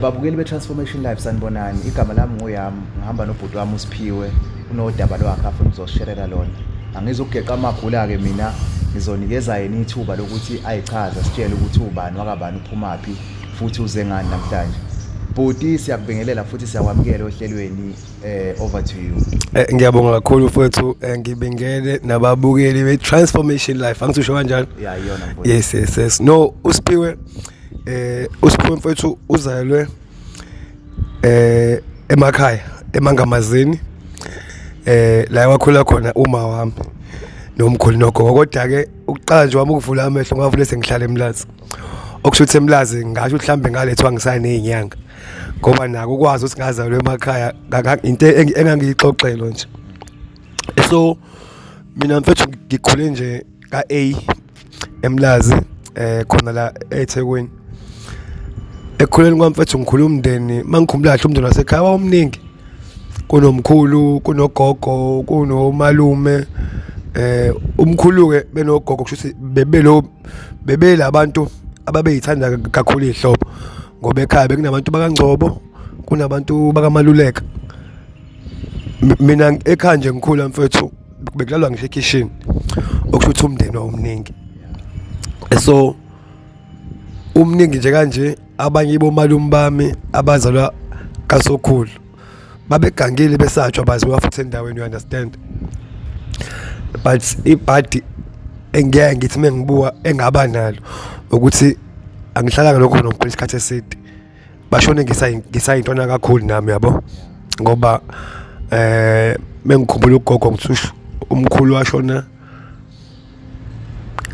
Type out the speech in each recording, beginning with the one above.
Babukeli be-Transformation Life, sanibonani. Igama lami nguyami, ngihamba nobhuti wami uSiphiwe, unodaba lwakhe afuna ukuzosherela lona. Angizukugeqa amagula-ke mina, ngizonikeza yena ithuba lokuthi ayichaze, asitshele ukuthi ubani wakabani, uphumaphi futhi uze ngani namhlanje. Bhuti, siyakubingelela futhi siyakwamukela ohlelweni. Over to you. Ngiyabonga kakhulu mfowethu, ngibingele nababukeli be-Transformation Life. Angithi usho kanjalo? Yeah, iyona mfowethu. Yes. No, uSiphiwe, uSiphiwe mfowethu uzalwe emakhaya eMangamazini, la wakhula khona uma wami nomkhulu nogogo. Kodwa ke ukuqala nje wami ukuvula amehlo ngavule sengihlala eMlazi. Okusho ukuthi eMlazi ngasho mhlambe ngalethwa ngisanezinyanga, ngoba nako ukwazi ukuthi ngazalwa emakhaya into engangiyixoxelo nje. So mina mfethu ngikhule nje ka A eMlazi, khona la eThekwini. Ekukhuleni kwami mfethu ngikhula umndeni, mangikhumbula kahle umndeni wasekhaya wawumningi, kunomkhulu, kunogogo, kunomalume. Umkhulu-ke benogogo kusho ukuthi bebelo bebelabantu ababeyithanda kakhulu iy'hlobo, ngoba ekhaya bekunabantu bakaNgcobo, kunabantu bakaMaluleka. Mina ekhaya nje ngikhula mfethu bekulalwa ngisho ekhishini, okusho ukuthi umndeni wawumningi. So umningi nje kanje, abanye bomalume bami abazalwa kaSokhulu babegangile, besatshwa, baziwa futhi endaweni, you understand? But ibhadi engiyeke ngithi mengibuka engaba nalo ukuthi angihlalanga lokho nomkhulu isikhathi eside, bashone ngisayintwana kakhulu nami, yabo, ngoba mengikhumbula ugogo ngithi umkhulu washona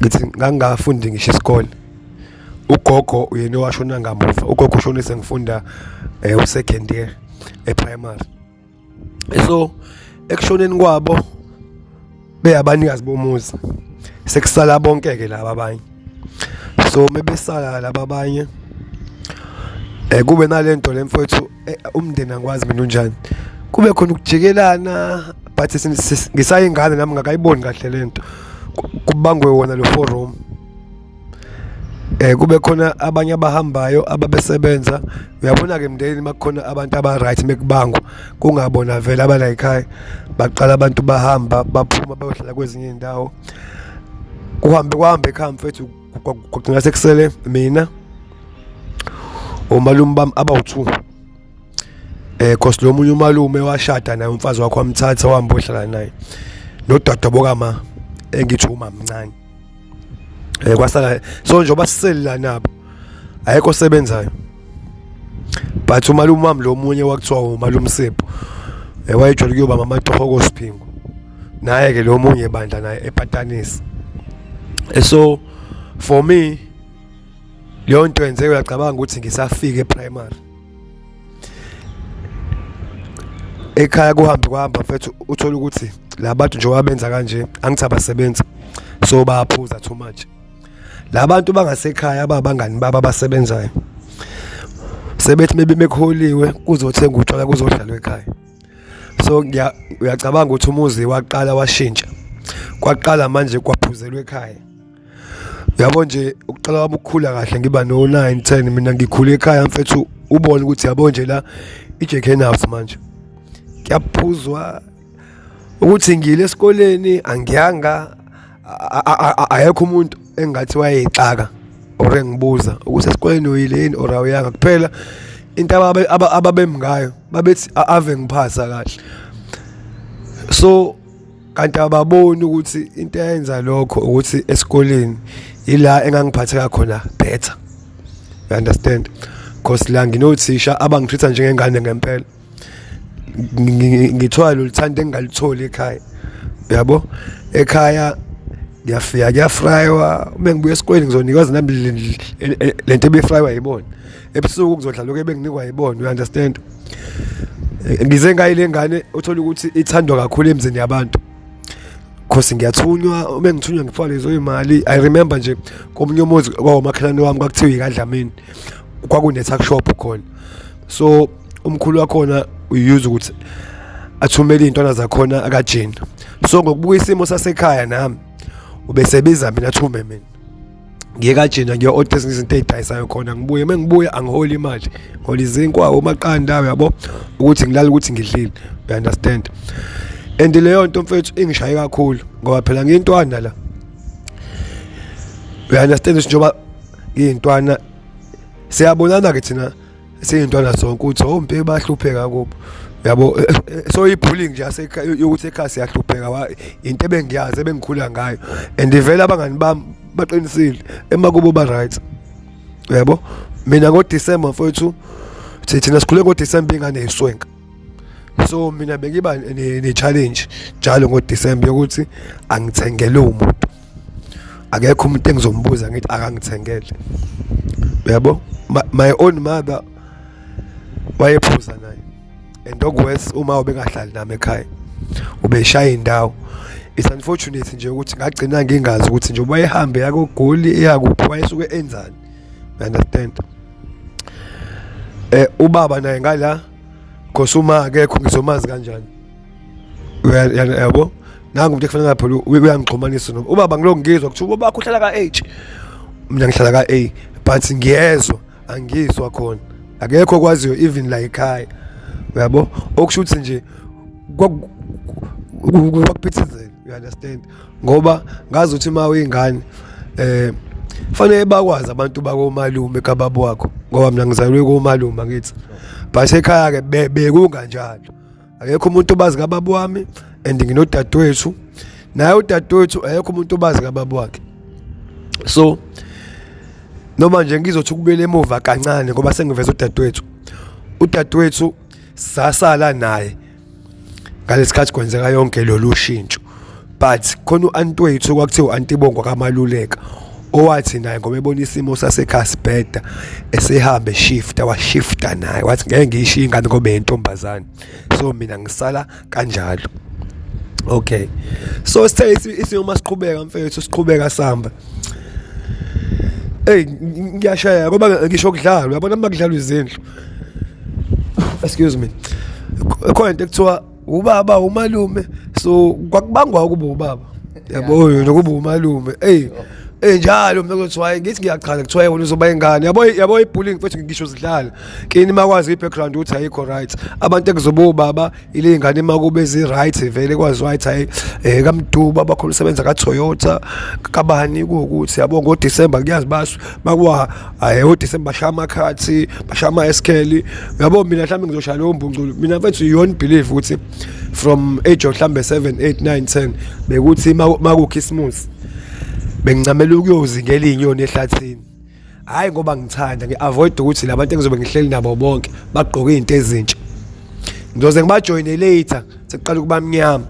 ngithi ngangingafundi ngisho isikole. Ugogo uyena owashona ngamuva, ugogo ushone sengifunda u-second year e-primary. So ekushoneni kwabo beyabanikazi bomuzi, sekusala bonke-ke laba abanye. So mebesala laba abanye, kube nalento le mfowethu, umndeni angikwazi mina unjani, kube khona ukujikelana, but ngisayingane nami ngakayiboni kahle lento, kubangwe wona lo four room. Kube khona abanye abahambayo ababesebenza, uyabona ke emndenini makukhona abantu aba right mekubangwa kungabona vele abala ekhaya, baqala abantu bahamba baphuma bayohlala kwezinye izindawo. Kuhambe kuhambe ekhaya mfethu, kugcina sekusele mina, omalume bami abawu-2, cause lo munye umalume washada naye, umfazi wakhe wamthatha wahamba ohlala naye nodadewabo kama engithi umamncane. Kwasala so njengoba siseli la nabo ayekho osebenzayo, but umalume wami lo munye wakuthiwa umalume Sipho, wayejwayele ukuyoba amatoho koSiphingo, naye ke lo munye bandla naye epatanisa. So for me leyo nto yenzeka, uyacabanga ukuthi ngisafika e-primary ekhaya, kuhambe kuhamba mfethu, uthola ukuthi labantu njengoba benza kanje, angithi abasebenzi, so bayaphuza too much. Labantu bangasekhaya ababangani babo abasebenzayo sebethi maybe mekuholiwe kuzothenga utshwala, kuzodlalwa ekhaya. So uyacabanga ukuthi umuzi waqala washintsha, kwaqala manje kwaphuzelwa ekhaya. Yabo nje ukuqala kwami ukukhula kahle ngiba no 9 10, mina ngikhule ekhaya mfethu, ubone ukuthi yabo nje la i-Jack House manje kuyaphuzwa, ukuthi ngile esikoleni angiyanga, ayekho umuntu engathi wayexaka or engibuza ukuthi esikoleni uyile yini or awuyanga. Kuphela into ababemngayo babethi ave ngiphasa kahle. So kanti ababoni ukuthi into eyenza lokho ukuthi esikoleni ila engangiphatheka khona better, you understand? Because la nginothisha abangitreat njengengane ngempela, ngithola lolu thando engingalitholi ekhaya, yabo. Ekhaya ngiyafika kuyafrywa, uma ngibuya esikoleni ngizonikwa nami lento ebifrywa yibona, ebusuku ngizodla lokho ebenginikwa yibona, you understand? Ngize ngayile ngane uthola ukuthi ithandwa kakhulu emzini yabantu, cause ngiyathunywa, uma ngithunywa ngifaka lezo imali. I remember nje komunye umuzi kwawomakhelwane wami kwakuthiwa ikaDlamini, kwakune-tuck shop khona. So umkhulu wakhona uyuze ukuthi athumele iy'ntwana zakhona akajini. So ngokubuka isimo sasekhaya nami ubesebiza mina, athume mina. Ngiye kajina ngiyo-order ezinye izinto ey'dayisayo khona, ngibuye. Uma ngibuya angiholi imali, ngihola izinkwa, omaqanda, uyabo, ukuthi ngilale ukuthi ngidlile, you understand. And leyo nto mfethu ingishaye kakhulu ngoba phela ngiyintwana la, you understand. Njengoba ngiyintwana siyabonana-ke thina siyintwana sonke ukuthi ompe oh, bahlupheka kubo, yabo. So i-bullying nje yasekhaya yokuthi ekhaya siyahlupheka into ebengiyazi ebengikhula ngayo, and vele abangani bami baqinisile emakubo ba-right, yabo. Mina ngoDisemba mfowethu, thina sikhule ngoDisemba ingane yiswenka, so mina bengiba ne-challenge njalo ngoDisemba yokuthi angithengele umuntu, akekho umuntu engizombuza ngithi akangithengele, uyabo. My own mother wayephuza naye, and okuworse uma ubengahlali nami ekhaya ubeshaya indawo. It's unfortunate nje ukuthi ngagcina ngingazi ukuthi nje wayehambe yakoGoli eyakuphi, wayesuke enzani, you understand. Ubaba naye ngala cause uma akekho ngizomazi kanjani, yabo. Nangu umuntu ekufanele ngaphela uyangixhumanisa noma ubaba, ngilokhu ngizwa kuthiwa ubaba wakho uhlala ka-H, mina ngihlala ka-A, but ngiyezwa angizwa khona, akekho okwaziyo even la ekhaya, uyabo. Okusho ukuthi nje kwakuphithizela, you understand, ngoba ngazi ukuthi uma uyingane fanele bakwazi abantu bakomalume kababa wakho, ngoba mina ngizalwe komalume angithi, but ekhaya ke bekunganjalo, akekho umuntu obazi kababa wami, and nginodadewethu naye udadewethu akekho umuntu obazi kababa wakhe. So noma nje ngizothi ukubuyela emuva kancane ngoba sengiveza udadewethu, udadewethu sasala naye ngalesikhathi kwenzeka yonke lolu shintsho, but khona u-anti wethu kwakuthiwa u-anti Bongwa kaMaluleka owathi naye ngoba ebona isimo sasekhaya sibheda esehambe shifta washifta naye wathi ngeke ngiyishiye ingane ngoba yentombazane, so mina ngisala kanjalo. Okay, so sithe isimo masiqhubeka mfethu, siqhubeka samba, hey ngiyashaya ngoba ngisho kudlalwa, uyabona uma kudlalwa izindlu, excuse me, khona into ekuthiwa ubaba umalume, so kwakubangwa ukuba ubaba, yabo, nokuba umalume. Hey njalo mina kuthiwa hayi, ngithi ngiyachaza kuthiwa wena uzoba ingane, yabo, yabo i-bullying mfethu. Ngisho zidlala kini makwazi i-background ukuthi ayikho right, abantu ekuzoba ubaba ile ngane makube zi right vele kwazi right, hayi kaMduba bakhona usebenza ka Toyota kabani kuwukuthi, yabo, ngo December kuyazi basu makwa hayi ngo December bashaya amakhathi, bashaya ama SKL, yabo. Mina mhlawumbe ngizoshaya leyo mbunculo. Mina mfethu, you won't believe ukuthi from age of mhlambe 7 8 9 10 bekuthi maku Christmas bengincamela ukuyozingela inyoni ehlathini, hayi ngoba ngithanda, ngi-avoid ukuthi labantu engizobe ngihleli nabo bonke bagqoke izinto ezintsha, ngizoze ngibajoyine later sekuqala ukuba mnyama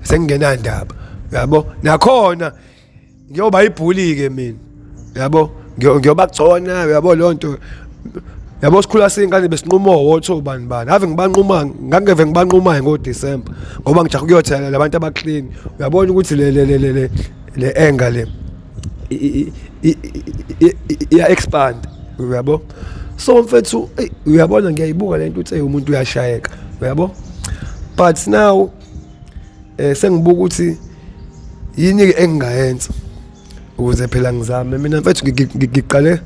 sengingenandaba, yabo. Nakhona ngiyoba i-bully-ke mina, yabo, ngiyobagcona, yabo leyo nto, yabo. Sikhula siyingane besinquma owotho bani bani, ave ngibanquma, ngangeve ngibanqumayo ngoDisemba ngoba ngijaha ukuyothela labantu abaclean, uyabona ukuthi le le le le le anger le iya expand, uyabo. So mfethu, uyabona ngiyayibuka lento uthi umuntu uyashayeka, uyabo. But now sengibuka ukuthi yini engingayenza ukuze phela ngizame mina mfethu ngiqale.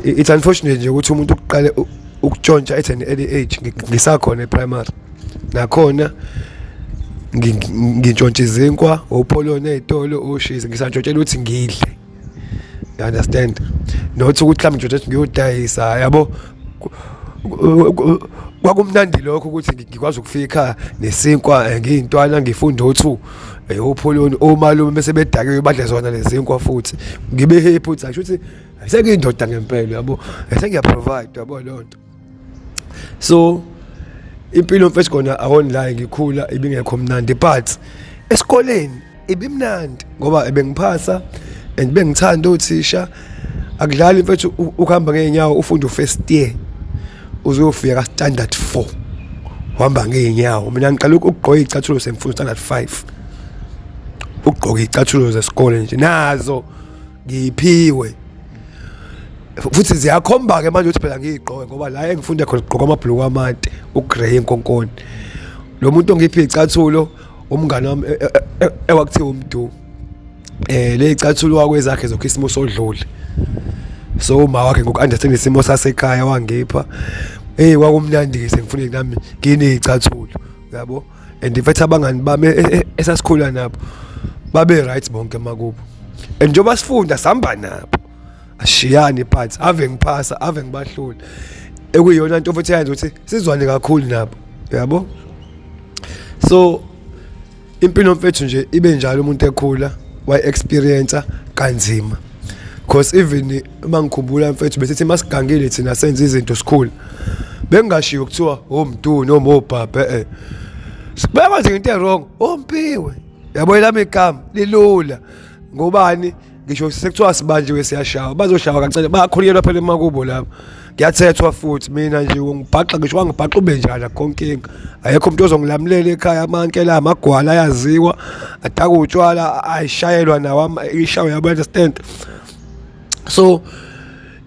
It's unfortunate nje ukuthi umuntu uqale ukutshontsha at an early age, ngisakhona eprimary, nakhona ngintshontsha izinkwa, opholoni ey'tolo, oshizi, ngisantshontshela ukuthi ngidle, you understand, not ukuthi mhlawumbe ngitshontshe ukuthi ngiyodayisa, yabo. Kwakumnandi lokho ukuthi ngikwazi ukufika ekhaya nesinkwa, ngiyintwana ngifunda o-two, opholoni, omalume bese bedakiwe badle zona lezi zinkwa, futhi ngibe happy ukuthi asho ukuthi sengiyindoda ngempela, yabo, sengiya-provide, yabo leyo nto. So impilo mfethu kona, I won't lie, ngikhula ibingekho mnandi, but esikoleni ibimnandi ngoba ebengiphasa and bengithanda othisha. Akudlali mfethu ukuhamba ngeenyawo ufunde u-first year uzofika ka standard 4 uhamba ngeenyawo. Mina ngiqala ukugqoka iy'cathulo sengifunda standard 5, ukugqoka iy'cathulo zesikole nje nazo ngiyiphiwe futhi ziyakhomba-ke manje ukuthi phela ngiyigqoke ngoba la engifunda khona kugqoka amabhuluku amade ugrey inkonkoni. Lo muntu ongiphe iy'cathulo umngane wami ewakuthiwa uMdu. Ley'cathulo wakwezakhe zokhisimusi odlule. So uma wakhe ngoku-understand isimo sasekhaya wangipha. Hey, kwakumnandi-ke sengifuna nami nginey'cathulo, yabo. And in fact abangani bami esasikhula nabo babe right bonke emakubo. And njengoba sifunda sihamba nabo. Ashiyani phansi, ave ngiphasa, ave ngibahlula. Ekuyiyona nto futhi eyenza ukuthi sizwane kakhulu nabo, yabo. So impilo mfethu nje ibe njalo, umuntu ekhula wayi-experience kanzima, because even uma ngikhumbula mfethu, besithi masigangile thina senze izinto sikhula, bengingashiwo kuthiwa omntu noma obhabhe, sibeka nje into e-wrong, ompiwe, yabo. Elami igama lilula ngobani, ngisho sekuthiwa sibanjiwe siyashawa, bazoshawa kancane, bayakhulelwa phela emakubo lapho. Ngiyathethwa futhi mina nje, ungibhaxa ngisho wangibhaxa ube njani, akukho nkinga, ayekho umuntu ozongilamulela ekhaya. Amankela amagwala ayaziwa, adaka utshwala, ayishayelwa nawo ishawe, yabo, understand. So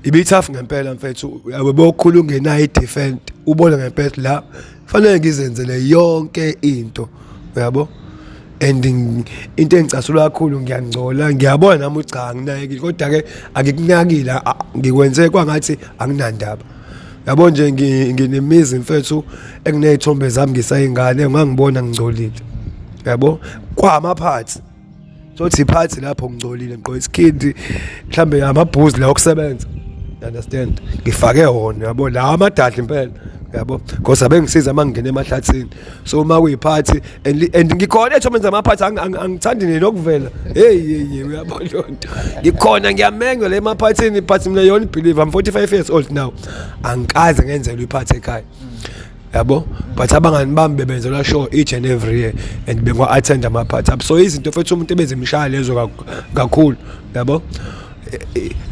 ibi-tough ngempela mfethu, yabo, bokhula ungenayo i-defend, ubona ngempela la fanele ngizenzele yonke into, uyabo. And into engicasula kakhulu, ngiyangcola, ngiyabona nami ukuthi cha, anginakekile, kodwa-ke angikunakile, ngikwenze kwangathi anginandaba, yabo nje. Nginemizi mfethu ekuney'thombe zami ngisayingane, ungangibona ngingcolile, yabo, kwamaphathi sothi iphathi lapho ngingcolile, ngigqoke isikhindi, mhlambe amabhuzi la okusebenza, you understand, ngifake wona, yabo, la amadadla impela, yabo, because abengisiza uma ngingena emahlathini. So uma kuyiphathi and ngikhona ethomenza amaphathi, angithandi nokuvela, hey hey hey, uyabona leyo nto, ngikhona, ngiyamenywa le emaphathini, but mina yona believe I'm 45 years old now, angikaze ngenzelwe iphathi ekhaya, yabo. But abangani bami bebenzelwa sure each and every year and bengiwa-attend amaphathi abo. So izinto futhi umuntu ebezimshaya lezo kakhulu, yabo.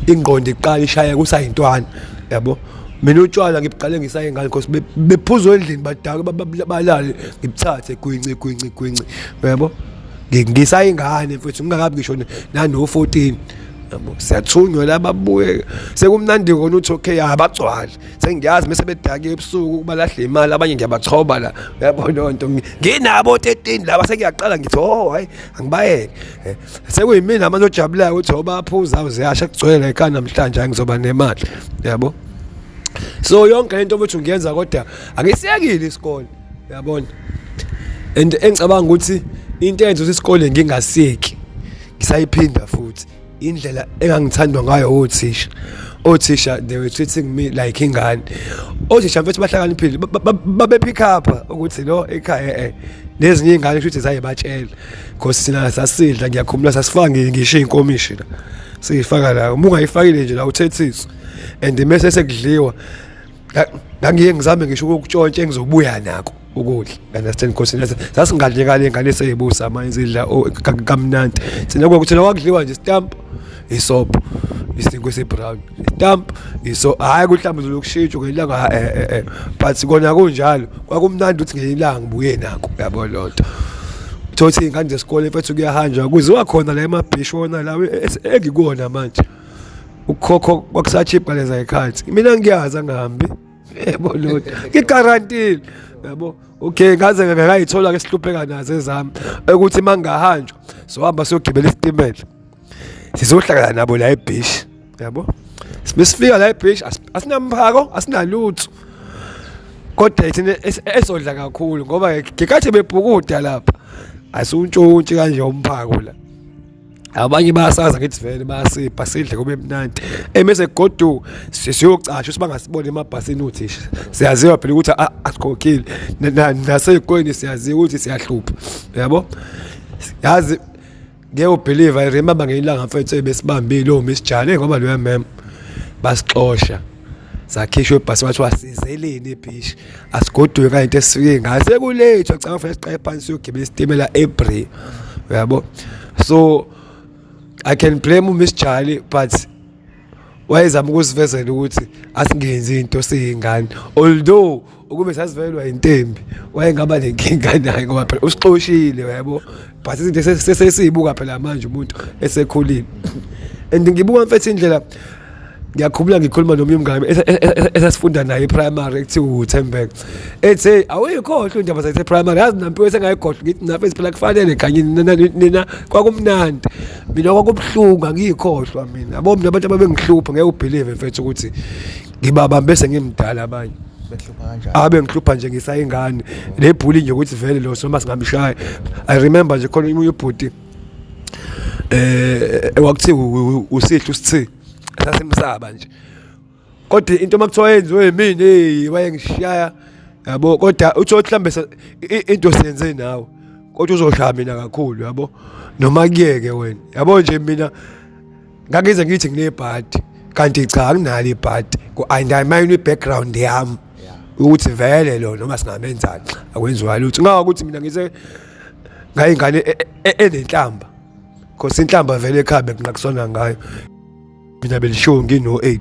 Ingqondo iqala ishaya kusayintwana, yabo. Mina utshwala ngibuqale ngisayingane, because bephuzwa endlini, badake, balale, ngibuthathe gwinci gwinci gwinci, yabo, ngisayingane mfethu, ngingakabi ngisho nano 14, yabo. Siyathunywa la, babuye sekumnandi kona, uthi okay, abagcwali, sengiyazi mase bedake ebusuku balahle imali, abanye ngiyabachoba la, uyabona leyo nto. Nginabo 13 laba, sengiyaqala ngithi oh hayi, angibayeke. Sekuyimina manje ojabulayo ukuthi oh, baphuza, uziyasha, kugcwele ekhaya namhlanje, hayi, ngizoba nemali, yabo. So yonke lento mfethu ngiyenza, kodwa angisiyekile isikole, uyabona. And engicabanga ukuthi into eyenza ukuthi isikole ngingasiyeki, ngisayiphinda futhi, indlela engangithandwa ngayo othisha. Othisha, they were treating me like ingane. Othisha mfethu bahlakaniphile, babe-pick up ukuthi lo ekhaya nezinye iy'ngane kusho ukuthi zayibatshela, because thina sasidla, ngiyakhumbula sasifaka ngisho iy'nkomishi la, siyifaka la, uma ungayifakile nje la uthethiswa. And mese sekudliwa, ngangiye ngizame ngisho ukutshontsha engizobuya nako ukudla, understand, because sasingadli kale ingane eseyibusa manje zidla kamnandi. Thina kwakuthina kwakudliwa nje stamp, isobho, isinkwa esi-brown, stamp iso, hhayi kuhlamba uzokushintsha ngelanga, but kona kunjalo kwakumnandi ukuthi ngelinye ilanga ngibuye nako, yabo leyo nto. Thothi iy'ngane zesikole mfethu, kuyahanjwa kuziwa khona la emabhishi wona la engikuwona manje, ukukhokho kwakusa-cheap ngaleza y'khathi. Mina ngiyazi angihambi, yebo, lutho, ngigarantile, yabo. Okay, ngaze ngayithola ke sihlupheka nazo ezami ukuthi mangahanjwa sohamba siyogibela isitimela, sizohlangana nabo la ebhishi, yabo. Sifika la ebhishi, asinamphako, asinalutho, kodwa thina esodla kakhulu ngoba ngikathi bebhukuda lapha, asiwuntshontshe kanje umphako la. Abanye bayasaza, ngithi vele bayasipha, sidle kube mnandi, emese goduka siyocasha sibangasibona emabhasini uthisha. Siyaziwa phela ukuthi asikhokhile, nasey'koleni siyaziwa ukuthi siyahlupha, yabo. Yazi ngeke u-believe, I remember ngelanga mfethu ebesibambile oMiss Jane, ngoba loya mem basixosha, sakhishwa ebhasi, bathiwa sizeleni ebhishi, asigoduke kanye esifike ngayo, seku-late, wacanga fanele siqale phansi siyogibela isitimela eBree, uyabo. So I can blame uMiss Jali, but wayezama ukusivezela ukuthi asingenzi into siyingane, although ukube sasivelwa intembi wayengaba nenkinga naye, ngoba phela usixoshile, yabo. But izinto sesiyibuka phela manje umuntu esekhulile, and ngibuka mfethu indlela Ngiyakhumbula ngikhuluma nomunye umngane esasifunda naye e-primary ekuthiwa uThembeka, ethi hey, awuyikhohlwa indaba zethu e-primary, yazi nampiwe sengayikhohlwa. Ngithi nafe phela kufanele kanye nina kwakumnandi, mina kwakubuhlungu, angiyikhohlwa mina. Yabo mina abantu ababengihlupha ngeke ubelieve mfethu ukuthi ngibabambe sengimdala abanye. Bekuhlupha kanjani? Abe ngihlupha nje ngisayingane le bullying nje ukuthi vele lo noma singamshaya. I remember nje khona omunye ubhuti ewakuthiwa uSihle usithi sasimsaba nje, kodwa into makuthiwa yenziwe yimina, hey, wayengishaya yabo. Kodwa uthi mhlambe into siyenze nawe, kodwa uzoshaya mina kakhulu yabo, noma kuyeke wena yabo. Nje mina ngakize ngithi nginebhadi, kanti cha, anginalo ibhadi, ku-undermine i-background yami ukuthi vele lo noma singamenzani akwenziwa lutho. Ngawa ukuthi mina ngise ngayingane enenhlamba, because inhlamba vele ekhaya bekunqakuswana ngayo. Mina belishow ngino-8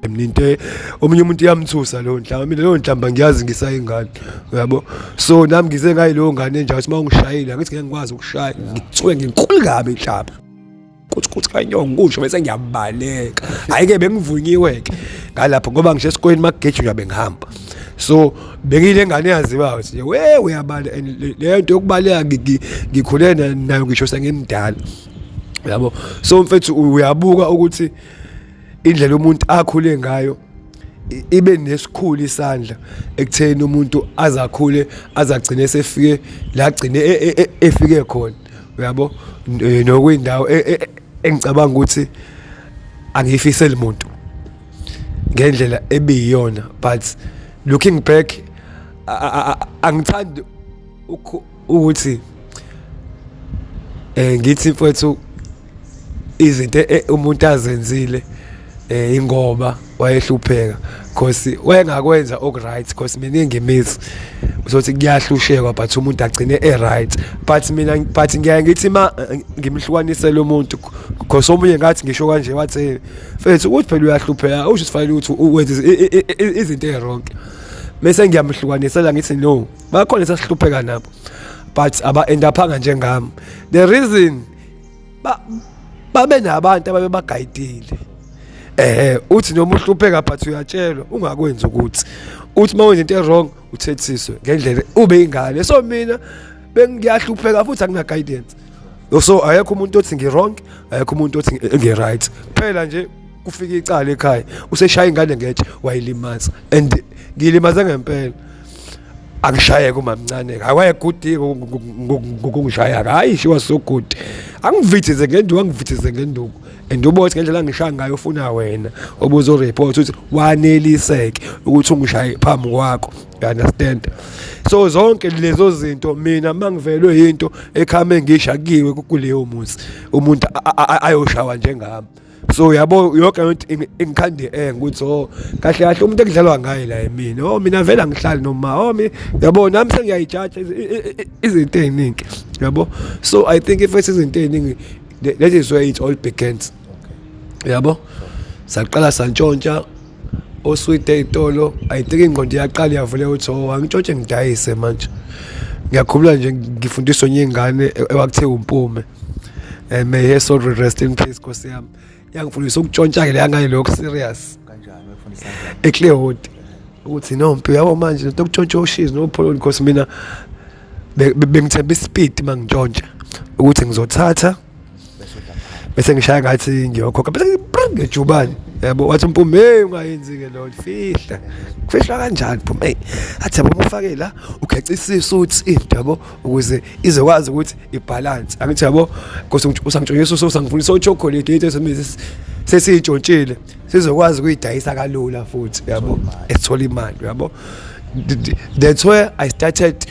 mina, into omunye umuntu iyamthusa leyo nhlamba, mina leyo nhlamba ngiyazi ngisayingane uyabo. So nami ngize ngayileyo ngane enjalo, ukuthi uma ungishayile angithi ngeke ngikwazi ukushaya, ngithuke nginkulu kabi inhlamba, kuthi kuthi kanyongo kusho bese ngiyabaleka. Hhayi-ke bengivunyiwe-ke ngalapho ngoba ngisho esikoleni makugejunywa bengihamba, so bengiyile ngane eyaziwayo ukuthi nje we uyabala. And leyo nto yokubaleka ngikhule nayo ngisho sengimdala yabo. So mfethu, uyabuka ukuthi indlela umuntu akhule ngayo ibe nesikhulu isandla ekutheni umuntu azakhule azagcine esefike la agcine efike khona uyabo, nokuyindawo engicabanga ukuthi angiyifiseli muntu ngendlela ebiyiyona. But looking back, angithandi ukuthi ngithi mfowethu izinto umuntu azenzile ingoba wayehlupheka, cause wayengakwenza oku-right, cause miningi imizi uzothi kuyahlushekwa but umuntu agcine e-right. But mina, but ngiyaye ngithi ma ngimhlukanisele umuntu, cause omunye ngathi ngisho kanje wathi, mfethu, ukuthi phela uyahlupheka usho sifanele ukuthi wenze izinto ey'wrong, bese ngiyamhlukanisela ngithi no, bakhona esasihlupheka nabo but aba-endaphanga njengami. The reason babe nabantu ababe bagayidile, uthi noma uhlupheka but uyatshelwa ungakwenzi ukuthi uthi uma wenza into e-wrong uthethiswe ngendlela ube ingane. So mina bengiyahlupheka futhi akuna guidance, so ayekho umuntu othi ngi-wrong, ayekho umuntu othi ngi-right. Kuphela nje kufika icala ekhaya, useshaya ingane ngetshe wayilimaza, and ngiyilimaze ngempela. Angishayeke umamncane, wayegood ngokungishaya, hayi, she was so good. Angivithize ngenduku, angivithize ngenduku, and ubothi ngendlela angishaya ngayo ufuna wena obuzo-report ukuthi waneliseke ukuthi ungishaye phambi kwakho, you understand? So zonke lezo zinto, mina mangivelwe into ekhame ngishakiwe kuleyo muzi, umuntu ayoshawa njengami. So yabo yonke into ingikhande ukuthi oh, kahle kahle umuntu ekudlalwa ngaye la yimina. Oh, mina vele angihlali noma oh mi yabo, nami sengiyayijaja izinto eziningi yabo. So I think if izinto eziningi, that is where it all begins yabo. Saqala santshontsha oswidi ey'tolo. I think ingqondo iyaqala iyavuleka ukuthi oh, angitshontshe ngidayise manje. Ngiyakhumbula nje ngifundiswa enye ingane ewakuthiwa uMpume, may her soul rest in peace, nkosi yami, yangifundisa ukutshontsha-ke leya ngane lokhu serious. Kanjani, wayefundisa kanjani? eClearwood, ukuthi no mpi yabo manje lento yokutshontsha oshizi nopholoni, because mina bengithemba ispeed mangitshontsha ukuthi ngizothatha bese udla phansi. Bese ngishaya ngathi ngiyokhokha, bese ngejubane yabo. Wathi uMpume, hey, ungayenzi-ke lo fihla kufihla kanjani Mpume? Hey, athi yabo, uma ufake la ukheca isisu uthi into yabo ukuze izokwazi ukuthi ibalance, angithi yabo, because usangitshongisa, usangifundisa ochocolate into sesiyitshontshile sizokwazi ukuyidayisa kalula futhi yabo, esithola imali yabo. That's where I started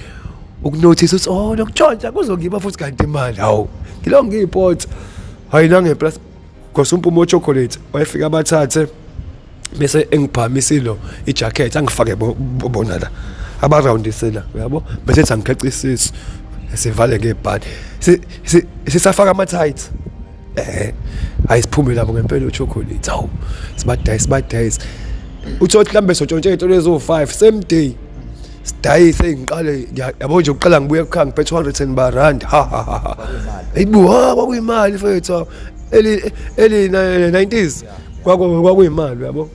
ukunotice ukuthi oh, lokutshontsha kuzongiba futhi kanti imali. Hawu, ngilo ngiyipotsa, hayi, nangempela, because uMpume ochocolate wayefika abathathe bese engiphamisilo ijacket, angifake bona la abaroundise la uyabo, bese ethi angikheca isisu sivale ngebhadi, sisafaka ama-tights, hayi, siphume lapho ngempela uchocolate. Hawu, sibadayise, sibadayise, uthi mhlawumbe sotshontshe iy'tolo eziwu-5 same day, sidayise. Ngiqale yabo nje ukuqala ngibuye ekhaya ngiphethe 200 and rand, ha ha ha ha, ayibu, ha, kwakuyimali mfethu, eli 90s. Kwakuyimali uyabo.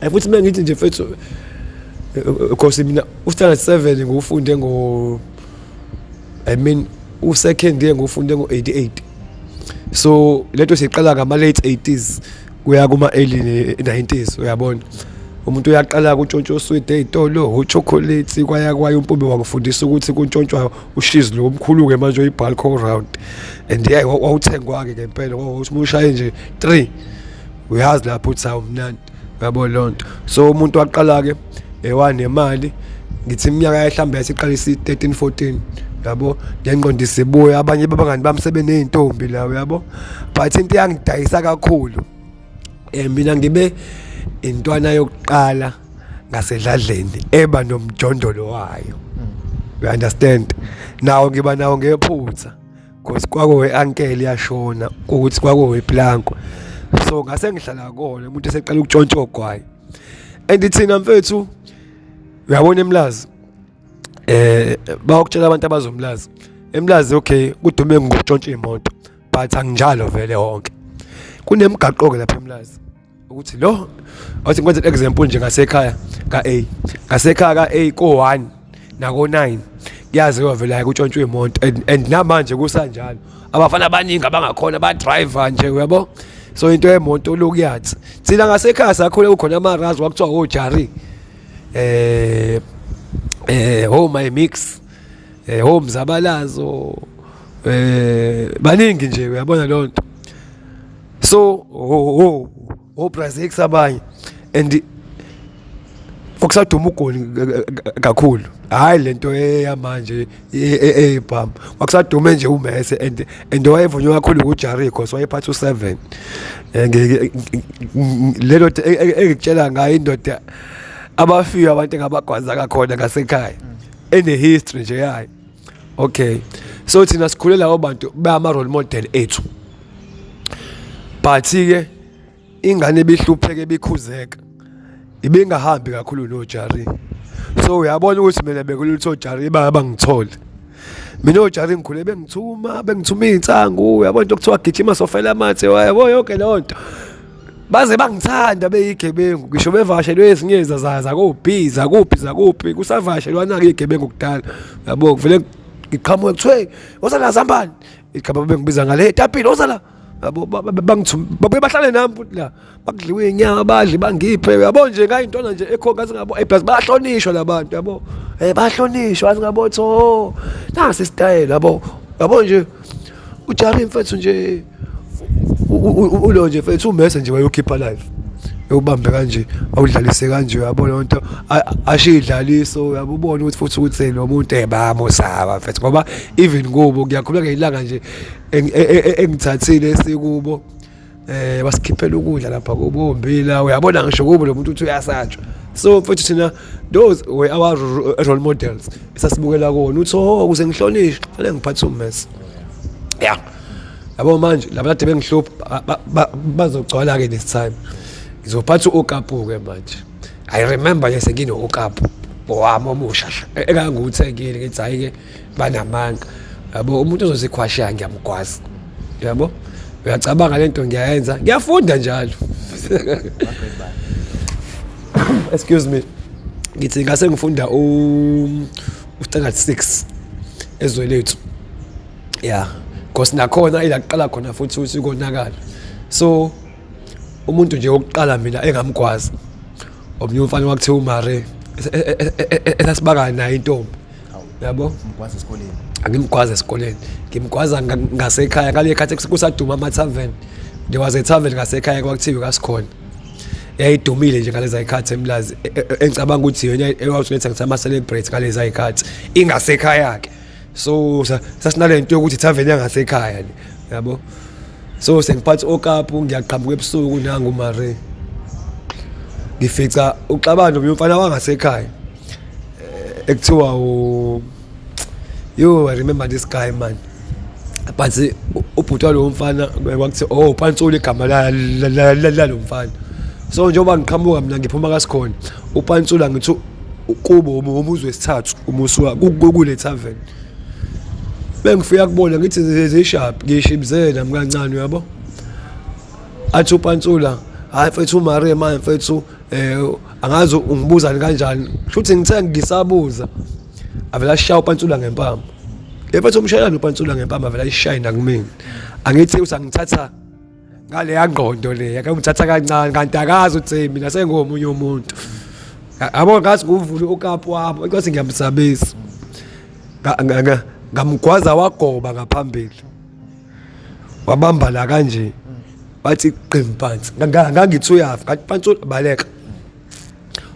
Ayi futhi mina ngithi nje mfethu because mina u-standard 7 ngiwufunde ngo I mean u-second year ngiwufunde ngo-88 so lento siyiqala ngama-late 80s kuya kuma-early 90s uyabona umuntu uyaqala kutshontsha uswidi ey'tolo uchocolate kwaya kwaya umpumbe wakufundisa ukuthi kuntshontshwa ushizi lo omkhulu-ke manje oyi-bulk all round and yeah wawuthengwa-ke ngempela ngoba uma ushaye nje 3 uyazi lapho ukuthi awumnandi uyabo leyo nto so umuntu waqala-ke ewanemali ngithi iminyaka mhlawumbe yasiqala isi-13 14 yabo nengqondo isibuya abanye babangani bami sebeney'ntombi la uyabo but into eyangidayisa kakhulu um mina ngibe intwana yokuqala ngasedladleni eba nomjondolo wayo you understand nawo ngiba nawo ngephutha because kwakuwe-ankele yashona ukuthi kwakuweplanko so ngase ngihlala kona umuntu eseqala ukutshontsha ogwayi and thina mfethu uyabona emlazi eh bayokutshela abantu abazomlazi emlazi okay kudume ngokutshontsha imoto but anginjalo vele wonke kunemigaqo ke lapha emlazi ukuthi lo awuthi ngikwenze example nje ngasekhaya ka-A ngasekhaya ka-A ko-1 nako-9 kuyaziwa vele hayi kutshontshwa imoto and namanje kusanjalo abafana abaningi abangakhona ba-driver nje uyabo so into yemoto lokuyathi thina ngasekhaya sakhule kukhona amarazi kwakuthiwa ojari eh eh oh my mix eh home zabalazo eh baningi nje uyabona leyo nto so oh oh oh Brazil abanye and kwakusaduma ugoli kakhulu hayi lento eyamanje eyibhamu kwakusadume nje umese and wayevunywa kakhulu kuJericho so wayephatha u7 lelo engikutshela ngayo indoda abafika abantu engabagwaza kakhona ngasekhaya ene history nje yayo okay so thina sikhule labo bantu bama role model ethu but ke ingane ebihlupheke ebikhuzeka ibingahambi kakhulu noJari so uyabona ukuthi mina bekulutho oJari bangithole mina oJari ngikhule bengithuma bengithuma iy'nsangu uyabona into okuthiwa gijima sofela amathe yabo yonke leyo nto baze bangithanda beyigebengu ngisho bevakashelwe ezinye zakobhi zakuphi zakuphi kusavakashelwana-ke iy'gebengu kudala yabo kuvele ngiqhamuke kuthiwe woza la zambani igama bengibiza ngale tapile woza la yabo bangithuma babuye bahlale nami futhi la bakudliwe inyama badle bangiphe yabo nje ngayintwana nje ekho ngathi ngabo eh plus bayahlonishwa labantu yabo eh bayahlonishwa ngathi ngabo tho oh, nasi isitayela yabo yabo nje uJari mfethu nje ulo nje mfethu umese nje wayokhipha live ewubambe kanje awudlalise kanje uyabona lento ashiye idlaliso uyabubona ukuthi futhi ukuthi lo muntu ebamusaba mfethu ngoba even kubo ngiyakhuluma ngelanga nje engithathile esikubo eh basikhiphela ukudla lapha kubombila uyabona ngisho kubo lo muntu uthi uyasatshwa so mfethu thina those were our role models esasibukela kuwona uthi oh ukuze ngihlonishwe fanele ngiphathe ummese yeah yabo manje laba kade bengihlupha bazogcwala ke this time ngizophatha ukapu ke manje i remember nje sengino ukapu owami omusha engangiwuthengile ngithi hayi ke banamanga yabo umuntu ozozikhwashaya ngiyamgwaza yabo uyacabanga lento ngiyayenza ngiyafunda njalo excuse me ngithi ngase ngifunda u standard 6 ezwe lethu yeah because nakhona ila kuqala khona futhi ukuthi konakala so umuntu nje wokuqala mina engamgwaza omunye umfana wakuthiwa uMare esasibakana naye intombi yabo ngimgwaza esikoleni angimgwaza esikoleni ngimgwaza ngasekhaya ngale khathi kusaduma ama-tavern there was a tavern ngasekhaya kwakuthiwe kasikhona yayidumile nje ngaleza zikhathi emlazi e, e, e, engicabanga ukuthi yona eyawusuletha ngithi ama-celebrate ngaleza zikhathi ingasekhaya-ke so sasinale nto yokuthi ithaveni yangasekhaya le yabo so sengiphatha okapu ngiyaqhamuka ebusuku nangu Marie ngifica uxabano nomnye umfana wangasekhaya eh, ekuthiwa u yo i remember this guy man but ubhuti walowo mfana kwakuthiwa oh uPantsula igama lalo mfana so njengoba ngiqhamuka mina ngiphuma kasikhona uPantsula ngithi kubo umuzi wesithathu umusuka kule tavern bengifika kubona ngithi zisharp ngishibizele nami kancane uyabo athi uPantsula Hayi mfethu, uMaria manje mfethu, angazi ungibuzani kanjani. Shuthi ngithe ngisabuza, avela ashaya upantsula ngempama. Mfethu, umshayelani upantsula ngempama, avela ayishaye nakumina. Angithi usangithatha ngaleya ngqondo le, yake ngithatha kancane, kanti akazi ukuthi mina sengomunye umuntu. Yabo, ngathi nguvula ukapu wami, ngathi ngiyamsabisa, ngamgwaza wagoba ngaphambili, wabamba la kanje, wathi qim phansi. Ngangithi uyafa, ngathi, "Pantsula, baleka."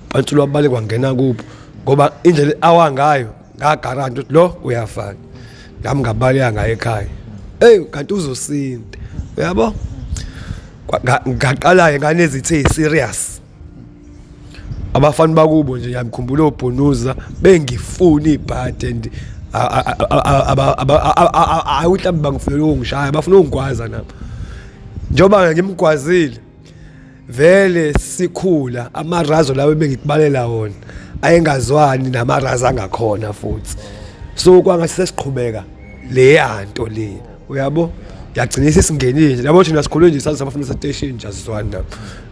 Pantsula wabaleka, wangena kubo, ngoba indlela awa ngayo ngagaranti ukuthi lo uyafana nami. Ngabaleka ngaye ekhaya. Hey, kanti uzosinda, uyabo. Ngaqala-ke nganezithe serious, abafana bakubo nje. Ngiyamkhumbula obhunuza bengifuna ibhadi and hayi, mhlawumbe bangifunela ukungishaya, bafuna ukungigwaza nabo. Njengoba ngimgwazile vele, sikhula amarazo lawo ebengikubalela wona ayengazwani namarazo angakhona futhi, so kwangathi sesiqhubeka leya nto le, uyabo, yagcina isesingenile nje. Yabo, thina sikhule nje sazi abafuna station nje, asizwani nabo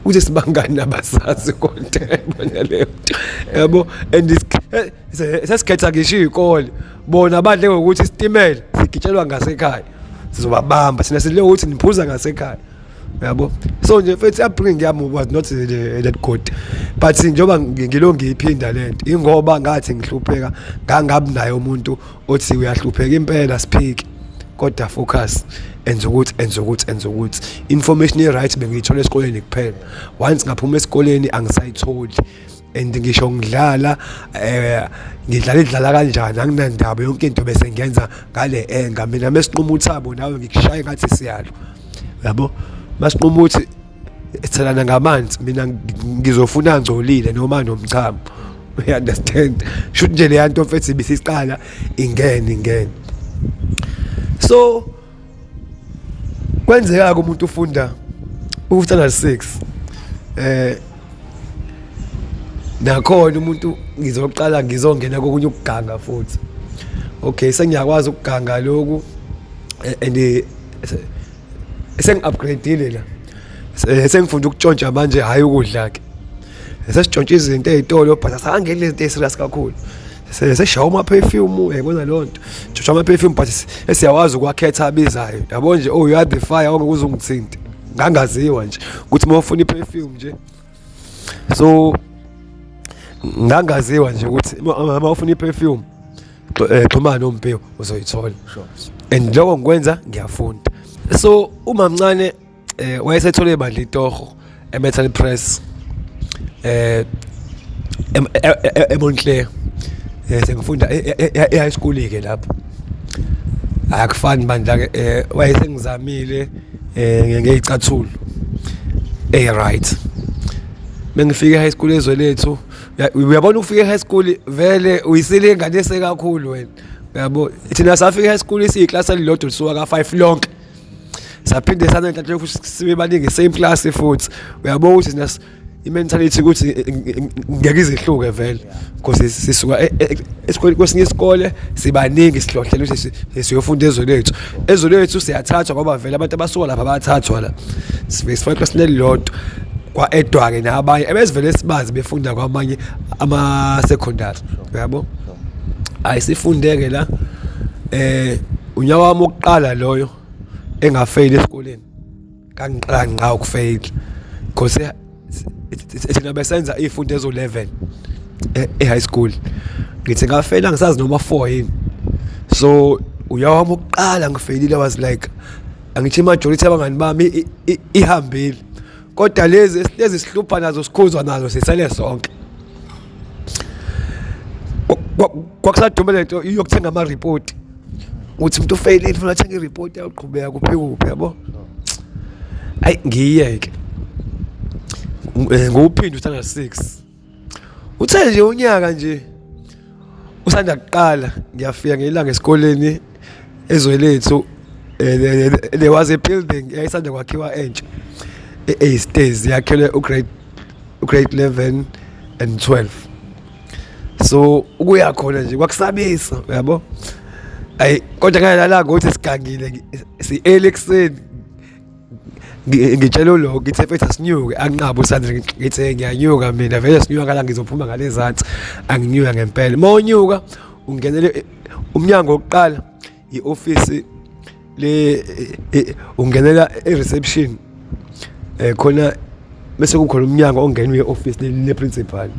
ukuthi sibangani nabasazi konke, yabona leyo nto, yabo. And sesikhetha ngisho iy'kole, bona badle ngokuthi isitimela sigitshelwa ngasekhaya, sizobabamba thina, sidle ngokuthi niphuza ngasekhaya, yabo. So nje mfethu, upbringing yami was not that good, but njengoba ngilo ngiyiphinda lento, ingoba ngathi ngihlupheka, ngangabi naye umuntu othi uyahlupheka impela, siphike, kodwa focus, enza ukuthi, enza ukuthi, enza ukuthi. Information e-right bengiyithola esikoleni kuphela. Once ngaphuma esikoleni, angisayitholi. And ngisho ngidlala, ngidlala idlala kanjani, anginandaba, yonke into bese ngiyenza ngale enga mina. Mesinquma uthabo nawe, ngikushaye ngathi siyalo, yabo. Masinquma ukuthi sithelana ngamanzi, mina ngizofuna angcolile noma nomchamo, you understand? Shuthi nje leya nto mfethu ibisiqala ingene ingene. So kwenzeka ke, umuntu ufunda u standard 6, nakhona umuntu ngizoqala ngizongena kokunye ukuganga futhi. Okay, sengiyakwazi ukuganga lokhu and sengi-upgradeile la, sengifunda ukutshontsha manje, hhayi ukudla ke, sesitshontsha izinto ey'tolo, but asangeni lezi zinto ey'serious kakhulu. Sesishawa ama-perfume, uyayibona leyo nto, tshontsha ama-perfume, but esiyawazi ukwakhetha abizayo, yabo nje. Oh, you are the fire, ongeke uze ungithinte. Ngangaziwa nje ukuthi uma ufuna i-perfume nje, so ngangaziwa nje ukuthi uma ufuna i-perfume, xhumana noMpiwo, uzoyithola. And lokho ngikwenza ngiyafunda. So uma mncane wayesethole ibandla itoho e-Metal Press eMontclair. Sengifunda e-high school ke lapho, akufani bandla ke. Wayesengizamile ngeyicathulo eh right bengifika e-high school ezwe lethu. Uyabona, ukufika e-high school vele uyisile ingane esekakhulu wena, uyabo. Thina safika e-high school isiyiklasi elilodwa lisuka ka-5 lonke, saphinde sanenhlanhla yokuthi sibe baningi same class futhi. Uyabona ukuthi thina i-mentality ukuthi ngeke izihluke vele, because sisuka esikoleni, kwesinye isikole sibaningi, sihlohlela ukuthi siyofunda ezwe lethu. Ezwe lethu siyathathwa ngoba vele abantu abasuka lapha bayathathwa la, sifike sifake eklasini elilodwa, kwa-edwa-ke nabanye ebesivele sibazi befunda kwamanye ama-secondary, uyabo. Hayi, sifundeke la. Unyaka wami wokuqala loyo engafeyili esikoleni, ngangiqala ngqa ukufeyila, because thina besenza iy'fundo ezo-11 e-high school. Ngithi ngafeyila, ngisazi noma 4 yini. So unyaka wami wokuqala ngifeyilile, was like, angithi i-majority yabangani bami ihambile, kodwa lezi sihlupha nazo, sikhuzwa nazo, sisele sonke. Kwakusadume lento yokuthenga ama-report, uthi umuntu ufeyilile, ufuna athenga i-report, yawuqhubeka kuphi kuphi, yabo. Ayi, ngiyeke nguwuphinde u-standard 6. Uthe nje unyaka nje usanda kuqala, ngiyafika ngelanga esikoleni ezwe lethu. There was a building eyayisanda kwakhiwa entsha eyi-stairs, yakhelwe ugrade 11 and 12. So ukuya khona nje kwakusabisa, uyabo. Ayi, kodwa ngalalanga ukuthi sigangile, si-early ekuseni. Ngitshela ulo ngithe mfethu asinyuke, anqabe uSandra, ngithe ngiyanyuka mina vele sinyuka ngala ngizophuma ngale zansi. Anginyuka ngempela. Uma unyuka ungenele umnyango wokuqala, i-ofisi le, ungenela e-reception khona, bese kukhona umnyango ongena uye office le principal.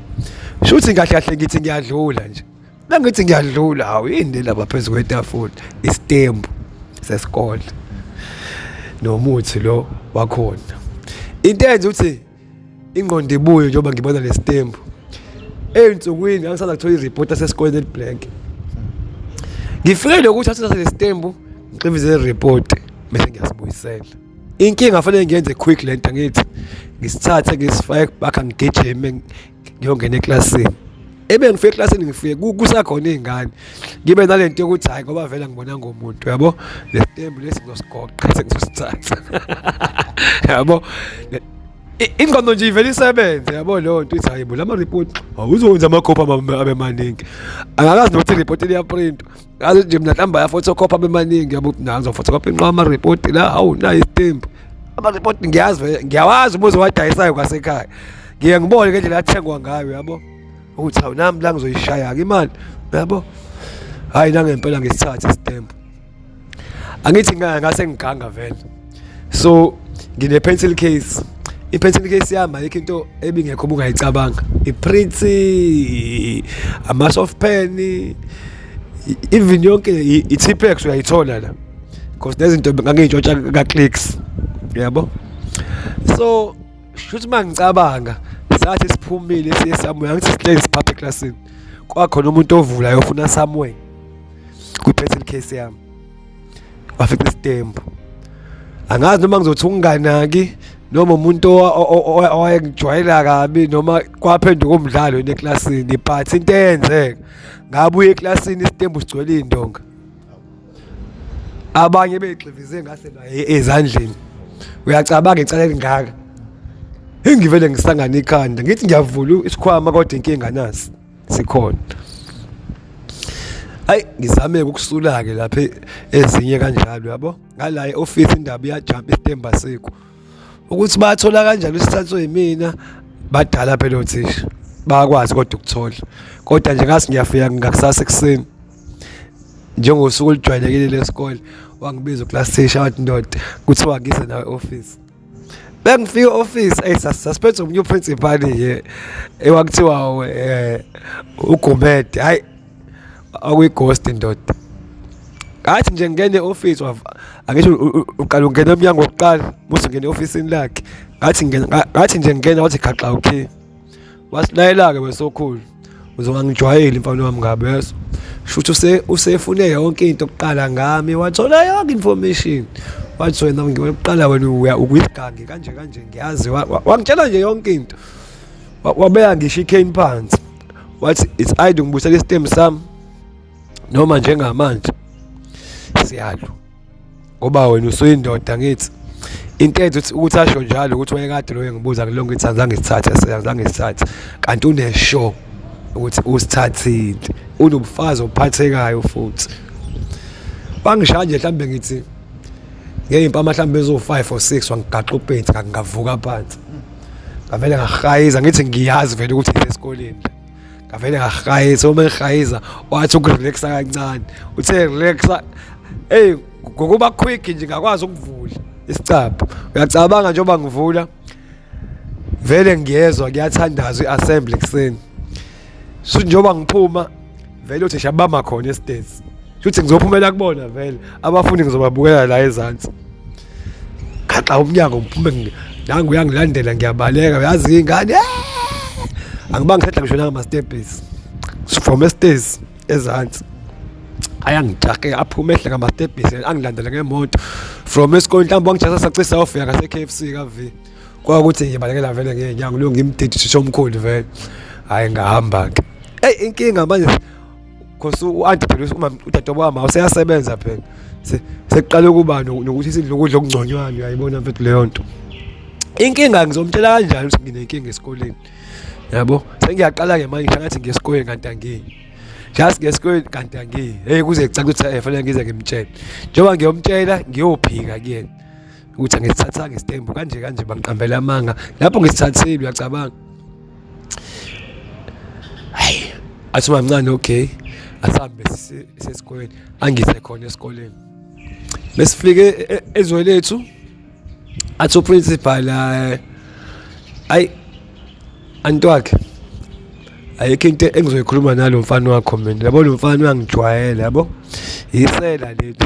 Shuthi kahle kahle ngithi ngiyadlula nje, bengithi ngiyadlula, hawu, yini lapha phezu kwetafula? Isitembu sesikole nomuthi lo wakhona. Into enza ukuthi ingqondo ibuye njengoba ngibona lesitembu, ey'nsukwini ngangisanda kuthola i-report yasesikoleni eli-blank. Ngifike lokuthi athathe lesitembu, ngixivize le-report, bese ngiyasibuyisela. Inkinga fanele ngiyenze quick lento, angithi ngisithathe ngisifake bakha, ngigijime ngiyongena eklasini. Ebe ngifike eklasini, ngifike kusakhona iy'ngane, ngibe nalento yokuthi hhayi, ngoba vele angibonanga umuntu, yabo, lesitembu lesi ngizosigoqa, sengizosithatha, yabo. Ingqondo nje ivele isebenze, yabo, leyo nto ithi hayi bo, lama report awuzokwenza amakhophi abe maningi. Angakazi nokuthi i-report liyaprintwa, ngazi nje mina mhlawumbe ayafotokhopha abe maningi, yabo. Na ngizofotokhopha inqwaba ama-report la. Hawu, nayi isitembu, ama-report ngiyazi vele, ngiyawazi umuzi wadayisayo kwasekhaya, ngiye ngibone ngendlela athengwa ngayo, yabo, ukuthi hawu, nami la ngizoyishaya-ke imali, yabo. Hhayi, nangempela ngisithathe isitembu. Angithi ngase ngiganga vele, so ngine-pencil case. I-pencil case yami ayikho into ebingekho ubungayicabanga, i-pretty, ama-soft pen, even yonke i-Tipp-Ex uyayithola la, because nezinto ngangiy'ntshontsha ka-Clicks, yabo. So shuthi uma ngicabanga, sathi siphumile siye somewhere, angithi sihlezi siphapha eklasini, kwakhona umuntu ovulayo ofuna somewhere kwi-pencil case yami, wafica isitembu. Angazi noma ngizothi ukunganaki noma umuntu owayengijwayela kabi noma kwaphenduka umdlalo yini eklasini, but into eyenzeka, ngabuya eklasini isitembu sigcwele iy'ndonga, abanye beyigxivize ngase ezandleni. Uyacabanga icala elingaka? Engivele ngisangana ikhanda, ngithi ngiyavula isikhwama, kodwa inkinga nasi sikhona. Hayi, ngizame ukusula-ke lapha ezinye kanjalo, yabo, ngala e-office indaba iyajampa, isitembu asikho. Ukuthi bathola kanjani isithathwe yimina, badala phela othisha, bayakwazi kodwa ukuthola. Kodwa nje ngase ngiyafika ngakusasa ekuseni njengosuku olujwayelekile lesikole, wangibiza u-class teacher, wathi, "Ndoda, kuthiwa ngize nawe e-office." Bengifika e-office, eyi, sasiphethe omunye u-principal-ke ewakuthiwa uGumede, hhayi, akuyi-ghost ndoda. Ngathi nje ngingena e-office, angisho uqala ungena emnyango wokuqala musu ungena e-ofisini lakhe. Ngathi ngathi nje ngingena, wathi gaxa ukhiye. Wasilayela-ke wesokhulu, uzongangijwayeli mfana wami ngabe yeso. Shuthi usefune yonke into kuqala ngami, wathola yonke information. Wathi wena ngiyokuqala, wena uya ukuyisigangi kanje kanje, ngiyazi. Wangitshela nje yonke into. Wabeka ngisho i-cane phansi. Wathi it's either ngibuyisela isitembu sami noma njengamanje siyalwa, ngoba wena usuyindoda. Ngithi into enza ukuthi asho njalo ukuthi wayekade loyo ngibuza ngilonke ngithi azange sithathe, azange sithathe, kanti une-sure ukuthi usithathile, unobufazi obuphathekayo. Futhi wangishaya nje mhlawumbe ngithi ngey'mpama mhlawumbe ezo-5 or 6, wangigaxa ubhensi, ngavuka phansi, ngavele ngahayiza. Ngithi ngiyazi vele ukuthi ngisesikoleni, ngavele ngahayiza. Uma ngihayiza, wathi ukurelaxa kancane, uthe relaxa, eyi, ngokuba quick nje ngakwazi ukuvula isicabha. Uyacabanga, njengoba ngivula vele ngiyezwa kuyathandazwa i-assembly ekuseni. So njengoba ngiphuma vele uthisha bama khona e-stairs, shuthi ngizophumela kubona vele abafundi, ngizobabukela la ezansi. Gaxa umnyango, ngiphume, nangu uyangilandela, ngiyabaleka. Uyazi ingane, angibanga ngisehla ngisho nangama-steppies from e-stairs ezansi, ayangijahe, aphume ehle ngama-steppies, angilandele ngemoto from esikoleni. Mhlawumbe wangijasa sacisa sayofika ngase-KFC ka-V. Kwakuthi ngibalekela vele ngey'nyawo, lo ngimdidi uthisha omkhulu vele. Hhayi, ngahamba-ke. Eyi, inkinga manje cause u-anti phela, uma udadewabo wami useyasebenza phela, sekuqale ukuba nokuthi sidle ukudla okungconywana, uyayibona mfethu leyo nto. Inkinga ngizomtshela kanjani ukuthi nginenkinga esikoleni, yabo? Sengiyaqala-ke manje ngathi ngiyesikoleni kanti angiyi, just ngesikoleni kanti angiyi. Hey, kuze kucace ukuthi fanele ngize ngimtshele. Njengoba ngiyomtshela, ngiyophika kuyena. Ukuthi angisithathanga isitembu kanje kanje, bangiqambela amanga lapho ngisithathile, uyacabanga. Hayi, athi mamncane okay, asambe sesikoleni, angise khona esikoleni. Besifike ezwe lethu, athi uprincipal, "Ayi antwakhe, ayikho into engizoyikhuluma nalo mfana wakho mina. Yabo, lo mfana uyangijwayela, yabo, yisela leli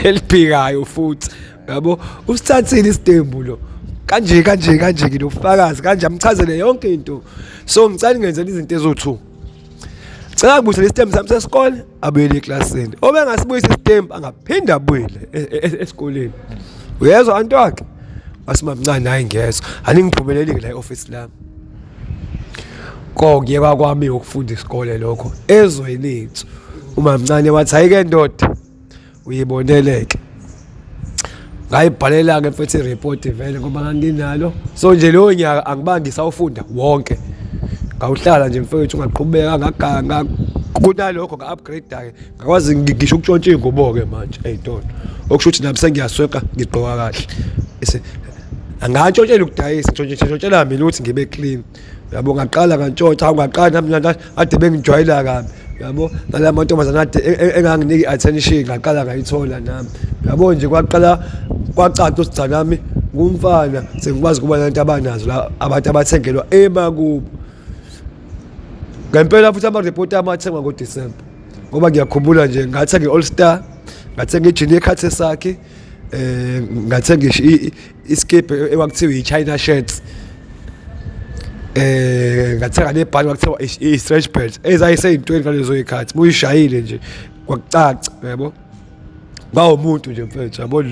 eliphikayo futhi, yabo, usithathile isitembu lo kanje kanje kanje, nginobufakazi kanje." Amchazele yonke into. "So ngicela ngenzele izinto eziwu-2. Cela kubuyisele isitembu sami sesikole, abuyele eklasini. Obengasibuyisa isitembu angaphinde abuyele esikoleni. Uyezwa, anti wakhe?" Wasimamncane, "Hayi, ngiyezwa. Aningiphumeleli la e-office lami." Kokuyeka kwami ukufunda isikole lokho ezweni lethu. Umamncane wathi, "Hayi ke ndoda, uyiboneleke." Ngayibhalela-ke mfethu iripoti vele ngoba nganginalo. So nje lowo nyaka angibangi sawufunda wonke, ngawuhlala nje mfethu, ngaqhubeka ngaganga. Kunalokho nga-upgrade-ke, ngakwazi ngisho ukutshontsha iy'ngubo-ke manje ey'tolo, okusho ukuthi nami sengiyasweka, ngigqoka kahle. Angantshontshela ukudayisa, ntshontshela mina ukuthi ngibe clean, yabo. Ngaqala ngantshontsha, hawu, ngaqala nami ade bengijwayela kabi, yabo, nala mantombazane ade enganginiki i-attention, ngaqala ngayithola nami, yabo nje. Kwaqala kwacaca ukuthi cha, nami ngumfana, sengikwazi ukuba nanto abanazo la abantu abathengelwa emakubo ngempela. Futhi amaripoti ami athengwa ngoDisemba, ngoba ngiyakhumbula nje ngathenga i-All Star, ngathenga ijini yekhathe sakhe, ngathenga iskibhe ekwakuthiwa i-China shirts, ngathenga nebhani kwakuthiwa i-stretch belt, ezayiseyintweni ngalezo y'khathi, muyishayile nje kwakucaca, yabo. Ngawumuntu nje mfethu, yabo.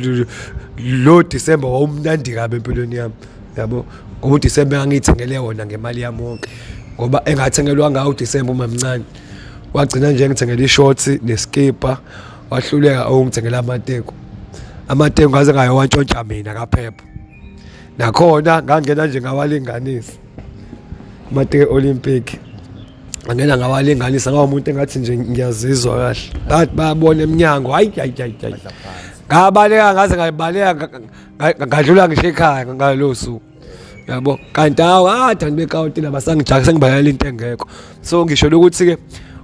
Lo December wawumnandi kabi empilweni yami, yabo, ngoba uDecember engangiyithengele wona ngemali yami wonke, ngoba engathengelwa ngawo uDecember umamncane wagcina nje ngithengele i-shorts neskipa, wahluleka ukungithengela amateko. Amateko ngaze ngayowantshontsha mina kaphepha, nakhona ngangena nje ngawalinganisa amateko Olympic, angena ngawalinganisa ngawumuntu engathi nje ngiyazizwa kahle, ngathi bayabona eminyango. Hayi hayi hayi hayi, ngabaleka, ngaze ngayibaleka, ngadlula ngisho ekhaya ngalo suku, yabo. Kanti hawu, ade bekawuti laba sangijaka, sengibalela into engekho. So ngisho ukuthi ke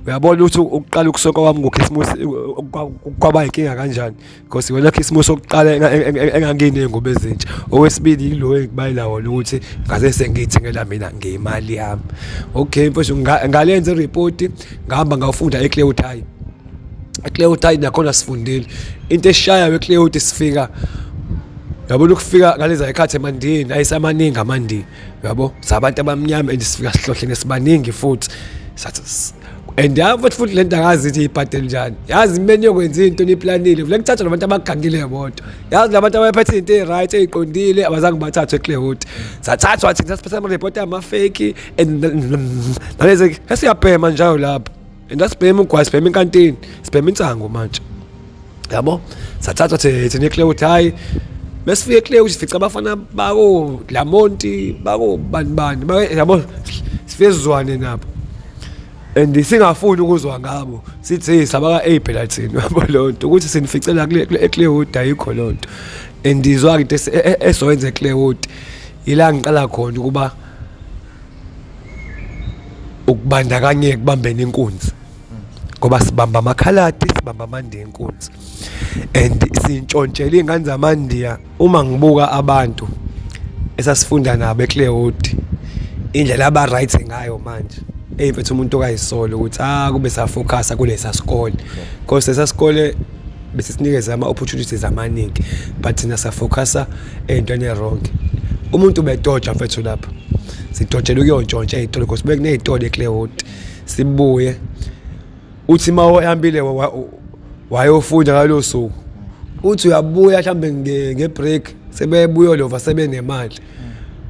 uyabona ukuthi ukuqala ukusoka kwami ngoKhisimusi kwaba inkinga kanjani, because iwona Khisimusi okuqala enganginey'ngubo ezintsha. Okwesibili yilo engikubayela wona ukuthi ngaze sengiyithengela mina ngemali yami. Okay mfethu, ngalenza iripoti, ngahamba ngawufunda eClewood High. EClewood High nakhona sifundile into eshayayo eClewood. Sifika, yabona, ukufika ngaleza ikhathi emandini ayisamaningi amandini, yabo, sabantu abamnyama, and sifika sihlohle nesibaningi futhi sathi and ya futhi le nto angazi ithi ibhadele njani. Yazi imeni yokwenza into niplanile, vele kuthathwa nabantu abagangile bodwa. Yazi labantu abaphethe into e-right ey'qondile abazange bathathwe eClewood. Sathathwa thina siphethe amaripoti amafeki and nalezi esiyabhema njalo lapho, and asibhema ugwayi, sibhema inkantini, sibhema insango manje, yabo. Sathathwa thina eClewood. Hayi, besifike eClewood sifica abafana bako Lamonti, bako bani bani, yabo, sifike sizwane nabo and singafuni ukuzwa ngabo, sithi sabaka A phela thina, yabo. Leyo nto ukuthi sinificela kule eClewood ayikho leyo nto. And izwa into esoyenza eClewood, ila ngiqala khona ukuba ukubandakanyeka ekubambeni inkunzi, ngoba sibamba amakhaladi, sibamba amandiya enkunzi and sintshontshela iy'ngane zamandiya. Uma ngibuka abantu esasifunda nabo eClewood, indlela aba-right ngayo manje, eyi mfethu, umuntu okayisolo ukuthi ah, kube safocusa kulesa sikole, because lesa sikole besisinikeza ama-opportunities amaningi, but thina safocusa ey'ntweni e-wrong. Umuntu ubedoja mfethu lapha, sidojela ukuyontshontsha ey'tolo because bekuney'tolo eClewood. Sibuye uthi uma uhambile wayofunda ngalo suku, uthi uyabuya mhlambe nge-break, sebebuya lova sebenemali,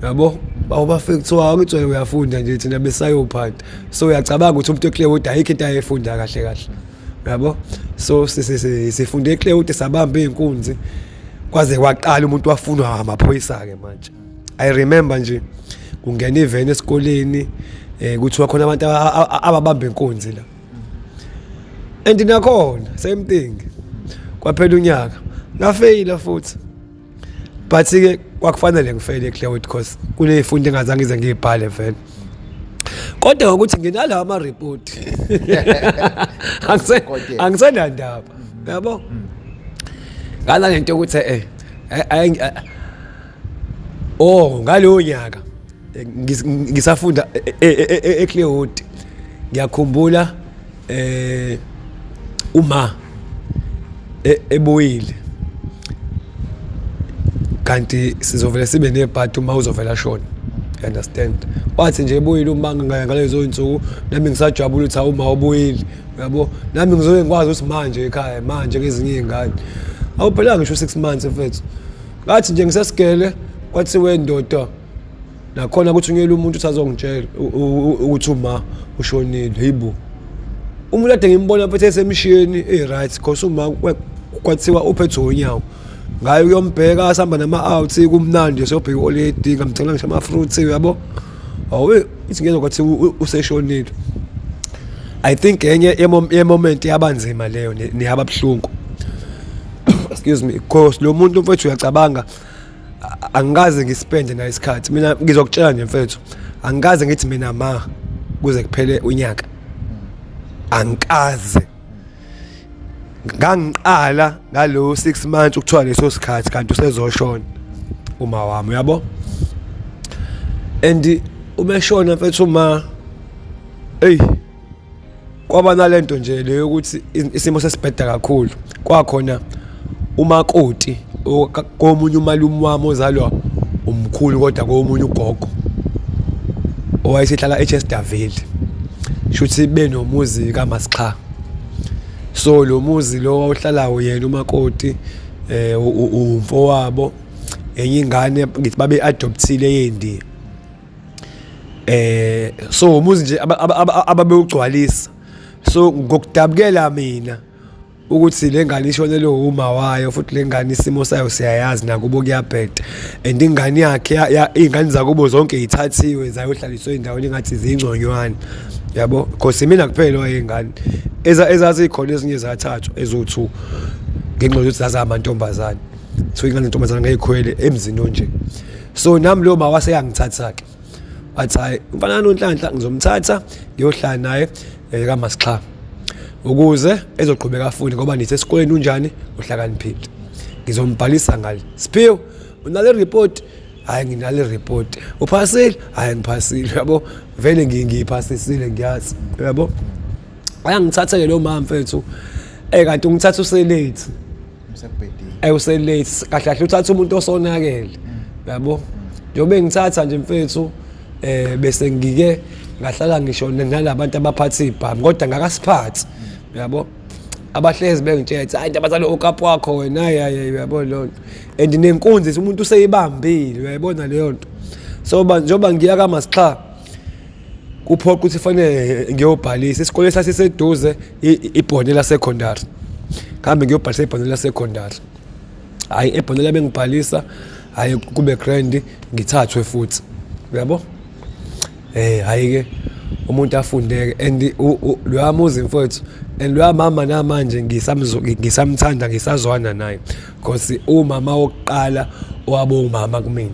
yabo. Bawubafika kuthiwa angithi wena uyafunda nje, thina besayophanda. So uyacabanga ukuthi umuntu eClewood ayikho into ayefunda kahle kahle, yabo. So sifunde eClewood, sabamba iy'nkunzi kwaze kwaqala umuntu wafunwa amaphoyisa-ke manje. I remember nje kungena iveni esikoleni, kuthiwa khona abantu ababamba inkunzi la, and nakhona same thing, kwaphela unyaka ngafeyila futhi. But-ke kwakufanele ngifeyile eClairwood because kuney'fundo engazange ngize ngiy'bhale vele. Kodwa ngokuthi nginalawo ama-report angisenandaba, yabo. Ngala lento yokuthi oh ngalowo nyaka ngisafunda eClairwood, ngiyakhumbula uma ebuyile kanti sizovele sibe nebhadi uma uzovela shona, you understand. Wathi nje ebuyile uma ngalezo zinsuku nami ngisajabula ukuthi uma ubuyile, uyabo, nami ngizobe ngikwazi ukuthi manje ekhaya manje ngezinye iy'ngane. Awuphelanga ngisho 6 months mfethu, ngathi nje ngisesigele kwathiwe ndoda nakhona kuthunyelwa umuntu uthi azongitshela ukuthi uma ushonile. Hayibo, umuntu ade ngimbona mfethu esemshini e-right, because uma kwathiwa uphethwe unyawo, ngaye uyombheka, sihamba nama-out kumnandi, siyobheka i-oledi, ngamthengela ngisho ama-fruits, uyabo. Awu, ithi ngezwa kwathiwa useshonile. I think enye ye-moment yabanzima leyo neyaba buhlungu, excuse me, because lo muntu mfethu uyacabanga angikaze ngispende naye isikhathi. Mina ngizokutshela nje mfethu, angikaze ngithi mina ma kuze kuphele unyaka, angikaze. Ngangiqala ngalo 6 months ukuthiwa leso sikhathi kanti usezoshona uma wami, uyabo. And uma eshona mfethu uma, ey, kwaba nalento nje leyo ukuthi isimo sesibheda kakhulu. Kwakhona umakoti komunye umalume wami ozalwa umkhulu kodwa komunye ugogo owayesehlala eChesterville, shuthi benomuzi kaMasixha. So lo muzi lo wawuhlalayo yena umakoti umfowabo enye ingane ngithi babe adoptile yeNdiya, so umuzi nje ababewugcwalisa. So ngokudabukela mina ukuthi le ngane ishonelwe uma wayo, futhi le ngane isimo sayo siyayazi nakubo kuyabheda, and ingane yakhe, iy'ngane zakubo zonke yithathiwe zayohlaliswa ey'ndaweni engathi ziyingconywana, yabo, because imina kuphela wayengane ezazikhona, ezinye zathathwa eziwu-2 ngenxa yokuthi zazamantombazane. So ingane zentombazane ngeyikhwele emzini onje. So nami lo ma waseyangithatha-ke, wathi hhayi, umfana kaNonhlanhla ngizomthatha ngiyohlala naye kaMasixha ukuze ezoqhubeka afunde, ngoba nithi esikoleni unjani, uhlakaniphile, ngizombhalisa ngale. Siphiwe, unale report? Hhayi, nginale report. Uphasile? Hhayi, ngiphasile, yabo, vele ngiyiphasisile, ngiyazi, yabo. Ayangithatha-ke lo mama mfethu, kanti ungithatha uselate, uselate kahle kahle, uthatha umuntu osonakele, yabo. Njengoba engithatha nje mfethu, bese ngike ngahlala ngisho nalabantu abaphatha ibhamu kodwa ngakasiphathi, yabo, abahlezi bengitshela hayi ntabazane okapu wakho wena, hayi, uyabo leyo nto. And nenkunzi umuntu useyibambile, uyayibona leyo nto. So njengoba ngiya kaMasixha kuphoqa ukuthi fanele ngiyobhalisa isikole sasiseduze, iBhonela Secondary, ngihambe ngiyobhalisa iBhonela Secondary. Hhayi, eBhonela bengibhalisa, hhayi kube grand, ngithathwe futhi, uyabo. Hhayi-ke umuntu afundeke and loya muzi mfowethu and loya mama namanje ngisamthanda, ngisazwana naye because umama wokuqala owabo umama kumina.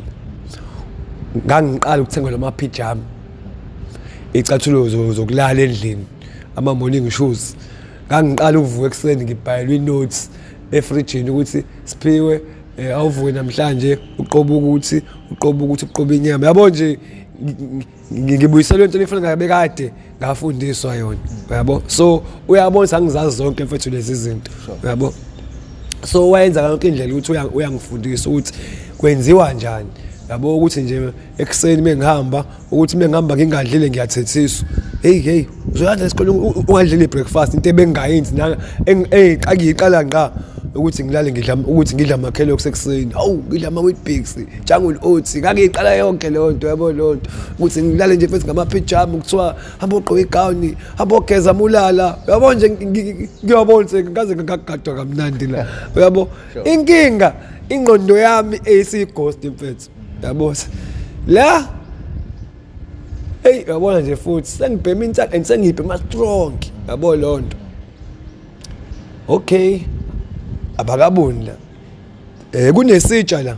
Ngangiqala ukuthengelwa amaphijama, icathulo zokulala endlini, ama-morning shoes. Ngangiqala ukuvuka ekuseni ngibhalelwe i-notes efrijini ukuthi Siphiwe, awuvuke namhlanje uqoba ukuthi uqoba ukuthi uqoba inyama, yabo nje ngibuyiselwe into efana ngabe kade ngafundiswa yona, uyabo. So uyabona ukuthi angizazi zonke mfethu lezi zinto, uyabo. So wayenza yonke indlela ukuthi uyangifundisa ukuthi kwenziwa njani, yabo, ukuthi nje ekuseni mengihamba, ukuthi mengihamba ngingadlile ngiyathethiswa, hey hey, uzoyadla esikoleni ungadlile breakfast, into ebengingayenzi engiyiqala ngqa ukuthi ngilale ngidla, ukuthi ngidla ama-Kellogg's ekuseni, hawu, ngidla ama-Weet-Bix, Jungle Oats, ngangiyiqala yonke leyo nto, yabo leyo nto, ukuthi ngilale nje futhi ngamaphijama, kuthiwa hamba ugqoke igawuni, hamba ogeza mulala, uyabo nje, ngiyabona nje ngaze ngagadwa kamnandi la, uyabo. Inkinga ingqondo yami eyisiyighost mfethu, yabo la. Hey, uyabona nje futhi sengibhema insangu and sengibhema strong, yabo leyo nto. Okay, abakaboni la, kunesitsha la.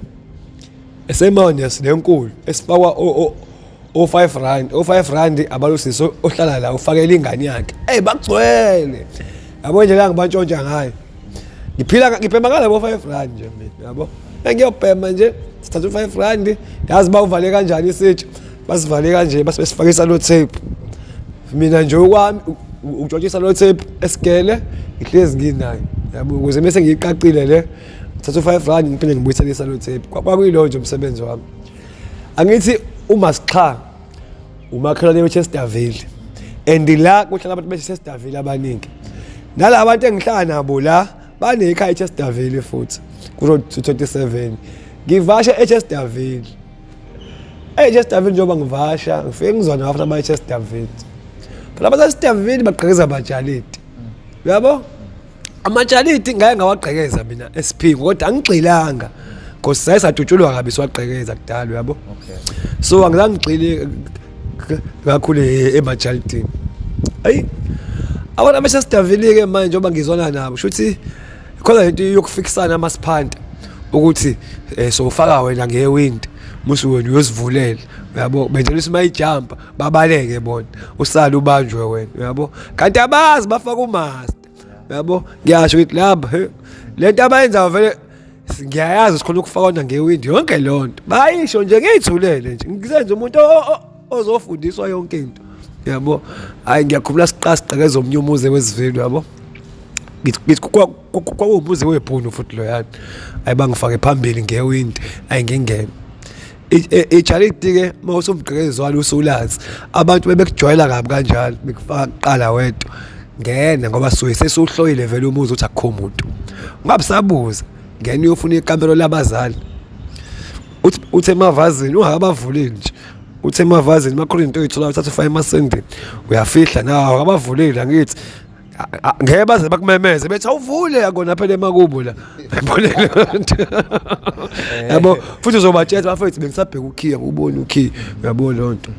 Esemanje lenkulu esifakwa o 5 rand, o 5 rand abalusisi ohlala la ufakela ingane yakhe. Hey bakugcwele. Yabo nje la ngibantshontsha ngayo. Ngiphila ngibhema ngalabo 5 rand nje mina, yabo. Engiyobhema nje sithatha u5 rand, yazi bawuvale kanjani isitsha. Basivale kanje base besifakisa lo tape. Mina nje okwami ukutshontshisa lo tape esigele ngihlezi nginayo. Yabo ukuze mase ngiyiqaqile le ngithatha u5 rand ngiphinde ngibuyisele isalo tape. Kwakuyilowo nje umsebenzi wami. Angithi uma sixha umakhelwane weChesterville and la kuhlala abantu beChesterville abaningi. Nalaba bantu engihlala nabo la banekhaya eChesterville futhi ku Road 227. Ngivashe eChesterville. EChesterville njengoba ngivasha ngifike ngizwa nabafana baseChesterville. Phela abaseChesterville bagqekeza abajalidi. Uyabo? Amajalidi ngake ngawagqekeza mina esiphingo kodwa angigxilanga. Because saye sadutshulwa kabi siwagqekeza kudala uyabo. Okay. So angizange ngigxile kakhulu emajalidini. Ayi abantu abaseChesterville ke manje njengoba ngizwana nabo shuthi khona lento yokufikisana amasiphanta ukuthi eh sofaka wena ngewindi musu wena uyozivulela uyabo benzela ukuthi mayijumpa babaleke bona usale ubanjwe wena uyabo kanti abazi bafaka umaster uyabo ngiyasho ukuthi laba lento abayenzayo vele ngiyayazi sikhona ukufaka ngewindi yonke leyo nto bayisho nje ngiyithulele nje ngizenze umuntu ozofundiswa yonke into yabo. Hayi ngiyakhumbula siqala sigqekeza omunye umuzi wezivilo yabo, ngithi kwakuwumuzi webhunu futhi loyana. Hayi bangifake phambili ngewindi, hayi ngingene ijalidi-ke uma usumgqekezwala usulazi abantu bebekujwayela kabi kanjalo bekufaka kuqala wedwa ngena ngoba suke sesuhloyile vele umuzi ukuthi akukho muntu ungabe sabuza ngena uyofuna ikamelo labazali uthi uthe emavazini ungakabavuleli nje uthe emavazini makhona into oyitholayo uthatha ufake emasendeni uyafihla nawo akabavuleli angithi ngeke baze bakumemeze bethi awuvule akona phela emakubo la yabona leyo nto yabo futhi uzobatshela bafethu bengisabheka ukhiya ngubona ukhiya uyabona leyo nto.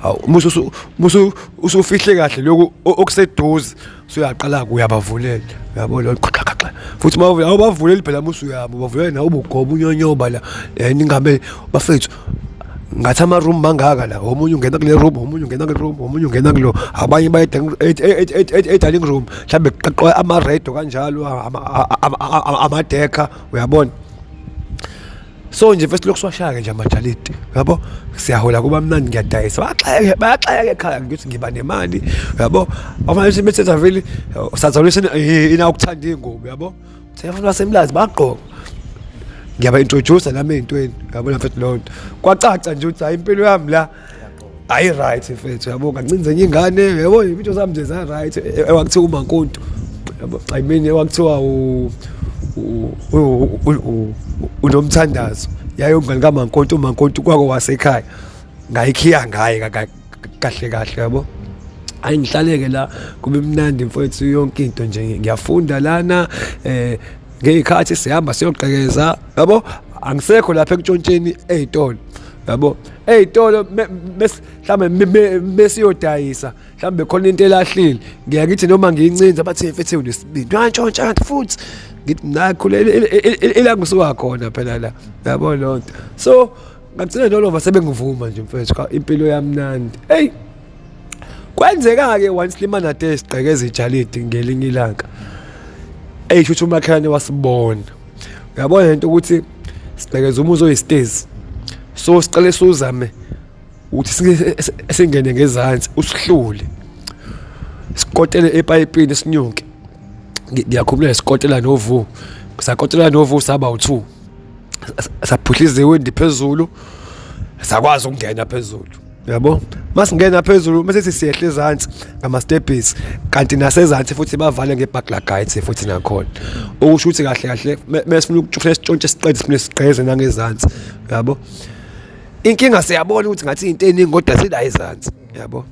Hawu musu musu usufihle kahle lokhu okuseduze usuyaqala uyabavulela uyabona leyo nto qha futhi mawuvula awubavuleli phela musu uyabo bavulela nawe ubugoba unyonyoba la ningabe bafethu ngathi ama-room mangaka la omunye ungena kule room omunye ungena kule room omunye ungena kulo abanye baye e-dining room mhlawumbe kuqaqwa ama-radio kanjalo amadekha uyabona. So nje first lokhu siwashaya-ke nje amajalidi uyabo siyahola kuba mnandi ngiyadayisa bayaxeke bayaxeke ekhaya ngithi ngiba nemali uyabo abanye bethetha vele sazalisa ina ukuthanda iy'ngubo uyabo thina basemlazi bagqoka ngiyaba introduce nami ey'ntweni uyabona mfethu leyo nto kwacaca nje ukuthi hayi impilo yami la ayi right mfethu uyabo ngancinza enye ingane uyabo impilo zami nje za right ewakuthiwa umankuntu yabo I mean ewakuthiwa unomthandazo yaye umngani kamankonto umankonto kwako wasekhaya ngayikhiya ngaye kahle kahle yabo. Hayi ngihlaleke la kube mnandi mfowethu yonke into nje ngiyafunda lana ngey'khathi sihamba siyogqekeza yabo angisekho lapha ekutshontsheni ey'tolo yabo ey'tolo mhlawumbe mesiyodayisa mhlawumbe khona into elahlile ngiya ngithi noma ngiyincinza bathi mfethu unesibindi uyantshontsha futhi ngithi nakho ila ngisuka khona phela la yabo leyo nto. So ngagcina nolova sebengivuma nje mfethu impilo yamnandi. Hey kwenzeka-ke once limanade sigqekeza ijalidi ngelinye ilanga eyi shuthi umakhelwane wasibona uyabona lento ukuthi sigqekeza umuzi oyisitezi so siqale siwuzame ukuthi singene ngezansi usihlule sikotele epayipini sinyuke ngiyakhumbula sikotela novu sakotela novu saba u2 saphuhliza iwindi phezulu sakwazi ukungena phezulu yabo masingena phezulu mase siyehla ezansi ngama-steppies kanti nasezansi futhi bavale nge-burglar guides futhi nakhona okusho ukuthi kahle kahle mesifuna ukutshufuna sitshontshe siqede sifune sigqeze nangezansi yabo. Inkinga siyabona ukuthi ngathi into eningi kodwa sila ezansi yabo.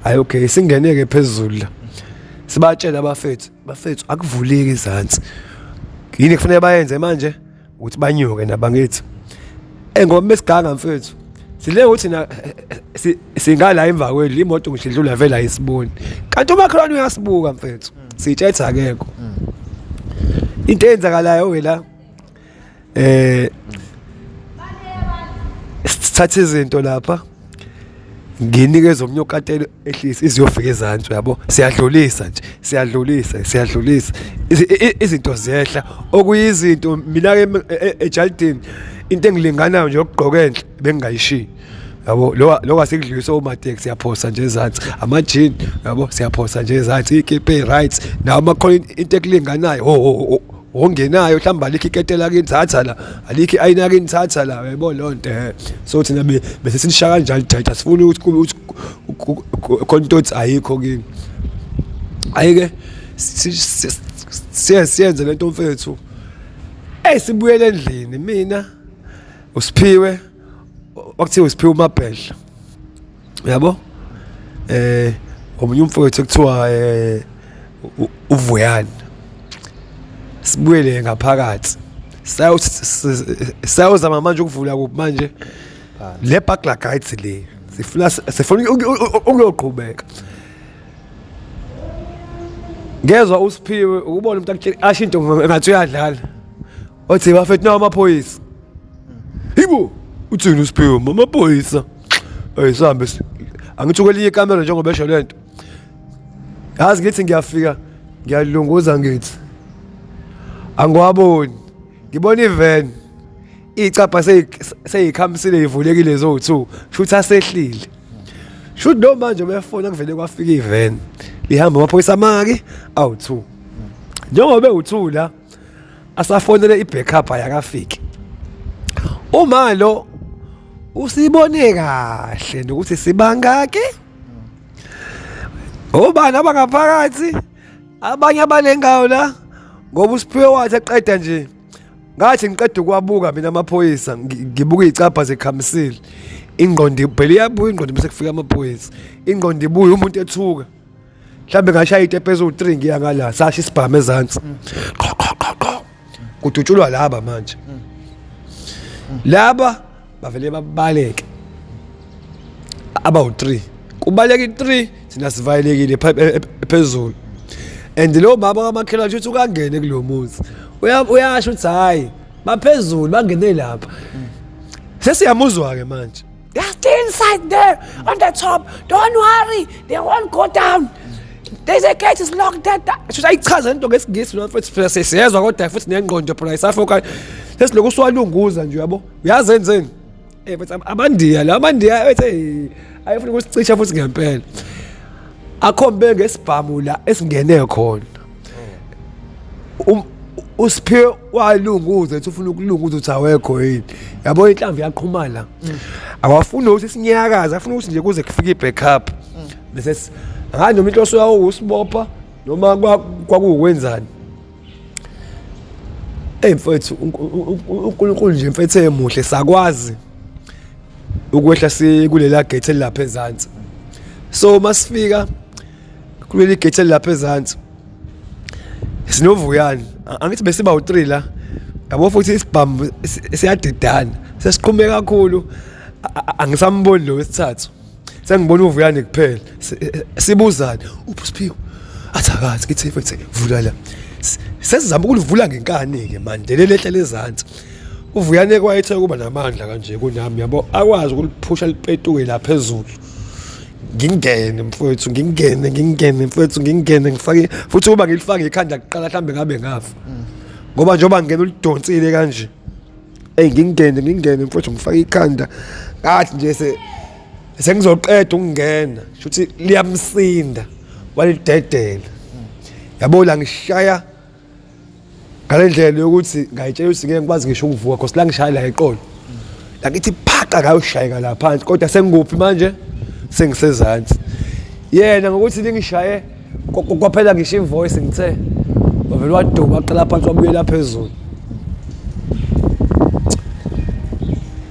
Hayi okay singeneke phezulu la sibatshela abafethu bafethu akuvuleki izansi yini kufanele bayenze manje ukuthi banyuke nabangithi ngoba besiganga mfethu sile ukuthi na singala emva kwendlu imoto ngisho idlula vele ayisiboni kanti umakhelwane uyasibuka mfethu sitshetha akekho into eyenzakalayo wela Sithatha izinto lapha nginikeze omunye ukatelo ehlise iziyofika ezansi uyabo siyadlulisa nje siyadlulisa siyadlulisa izinto ziyehla okuyizinto mina ke ejalidini into engilinganayo nje yokugqoka enhle bengingayishiyi yabo lo lo asikudlulisa omateksi siyaphosa nje ezansi amajini yabo siyaphosa nje ezansi ikipe right nawo makhona into ekulinganayo ho ho ongenayo mhlawumbe alikho iketela kini thatha la alikho i-ayina kini thatha la uyayibona leyo nto eh so thina bese silisha kanjalo idayita asifuni ukuthi kube ukuthi khona into othi ayikho kini ayike siye siyenze lento mfethu ey sibuyele endlini mina usiphiwe okuthiwa usiphiwe umabhedla uyabo eh omunye umfowethu ekuthiwa eh uvuyani sibuyele ngaphakathi sayozama manje ukuvula kuphi manje le burglar guides le sifuna sifuna ukuyoqhubeka ngezwa usiphiwe ukubona umuntu akutshela asho into ngathi uyadlala othi bafethu nawo amaphoyisa Yibo uthini uSiphiwe amaphoyisa hey sihambe angithi kwelinye ikamera njengoba esho lento yazi ngithi ngiyafika ngiyalunguza ngithi angiwaboni ngibona ivan icapha seyikhamisile ivulekile zo-two shuthi asehlile shuthi lo manje befona kuvele kwafika ivan lihamba amaphoyisa amaki awu-two njengoba ewu-two la asafonele i-backup ayakafiki uma lo usibone kahle nokuthi sibangaki obani abangaphakathi abanye abanengayo la ngoba usiphiwe wathi eqeda nje ngathi ngiqeda ukwabuka mina amaphoyisa ngibuka iy'cabha zikhamisile ingqondo phela iyabuya ingqondo bese kufika amaphoyisa ingqondo ibuye umuntu ethuka mhlawumbe ngashaya itepe eziwu-3 ngiya ngala sasho isibhamu ezansi qho qho qho qho kudutshulwa laba manje laba bavele babaleke abawu-3 kubaleka i-3 thina sivayelekile phezulu and lo mama kamakhelwane uthi ukangene kulo muzi uyasho ukuthi hhayi baphezulu bangene lapha sesiyamuzwa-ke manje They are still inside there on the top. Don't worry, they won't go down. There's a gate is locked there. Shuthi ayichaze into ngesingisi noma futhi phela sesiyezwa kodwa futhi nengqondo phela isafoka. Sesilokhu siwalunguza nje uyabo. Uyazenzeni? Eh futhi amandiya la amandiya ethi ayefuna ukusicisha futhi ngempela. Akhombe ngesibhamu la esingene khona. Um, usiphiwe walunguza ethi ufuna ukulunguza uthi awekho yini yabo inhlamvu yaqhuma la awafuni ukuthi sinyakaze afuna ukuthi nje kuze kufike i-backup bese hayi noma inhloso yawo usibopha noma kwakuwukwenzani Ey mfethu uNkulunkulu nje mfethu emuhle sakwazi ukwehla sikulela gate elilapha ezansi so masifika kuleli gate elilapha ezansi sinovuyani angithi besiba u3 la yabo futhi isibhamu siyadidana sesiqhume kakhulu angisamboni lo wesithathu sengibona uvuyane kuphela sibuzane uphi usiphiwe athi akazi ngithi futhi vula la sesizama ukulivula ngenkani ke manje leli lehle lezansi uvuyane kwayethe kuba namandla kanje kunami yabo akwazi ukuliphusha lipetuke la phezulu ngingene mfowethu ngingene ngingene mfowethu ngingene ngifake futhi ukuba ngilifake ikhanda kuqala mhlambe ngabe ngafa ngoba njengoba ngingena ulidonsile kanje eyi ngingene ngingene mfowethu ngifake ikhanda ngathi nje se sengizoqeda ukungena shuthi liyamsinda walidedela yabo la ngishaya ngale ndlela yokuthi ngayitshela ukuthi ngeke ngikwazi ngisho ukuvuka cause la ngishaya la eqolo la ngithi phaqa ngayoshayeka la phansi kodwa sengikuphi manje sengisezansi yena ngokuthi lingishaye kwaphela ngisho invoice ngithe wavele waduba waqala phansi wabuyela phezulu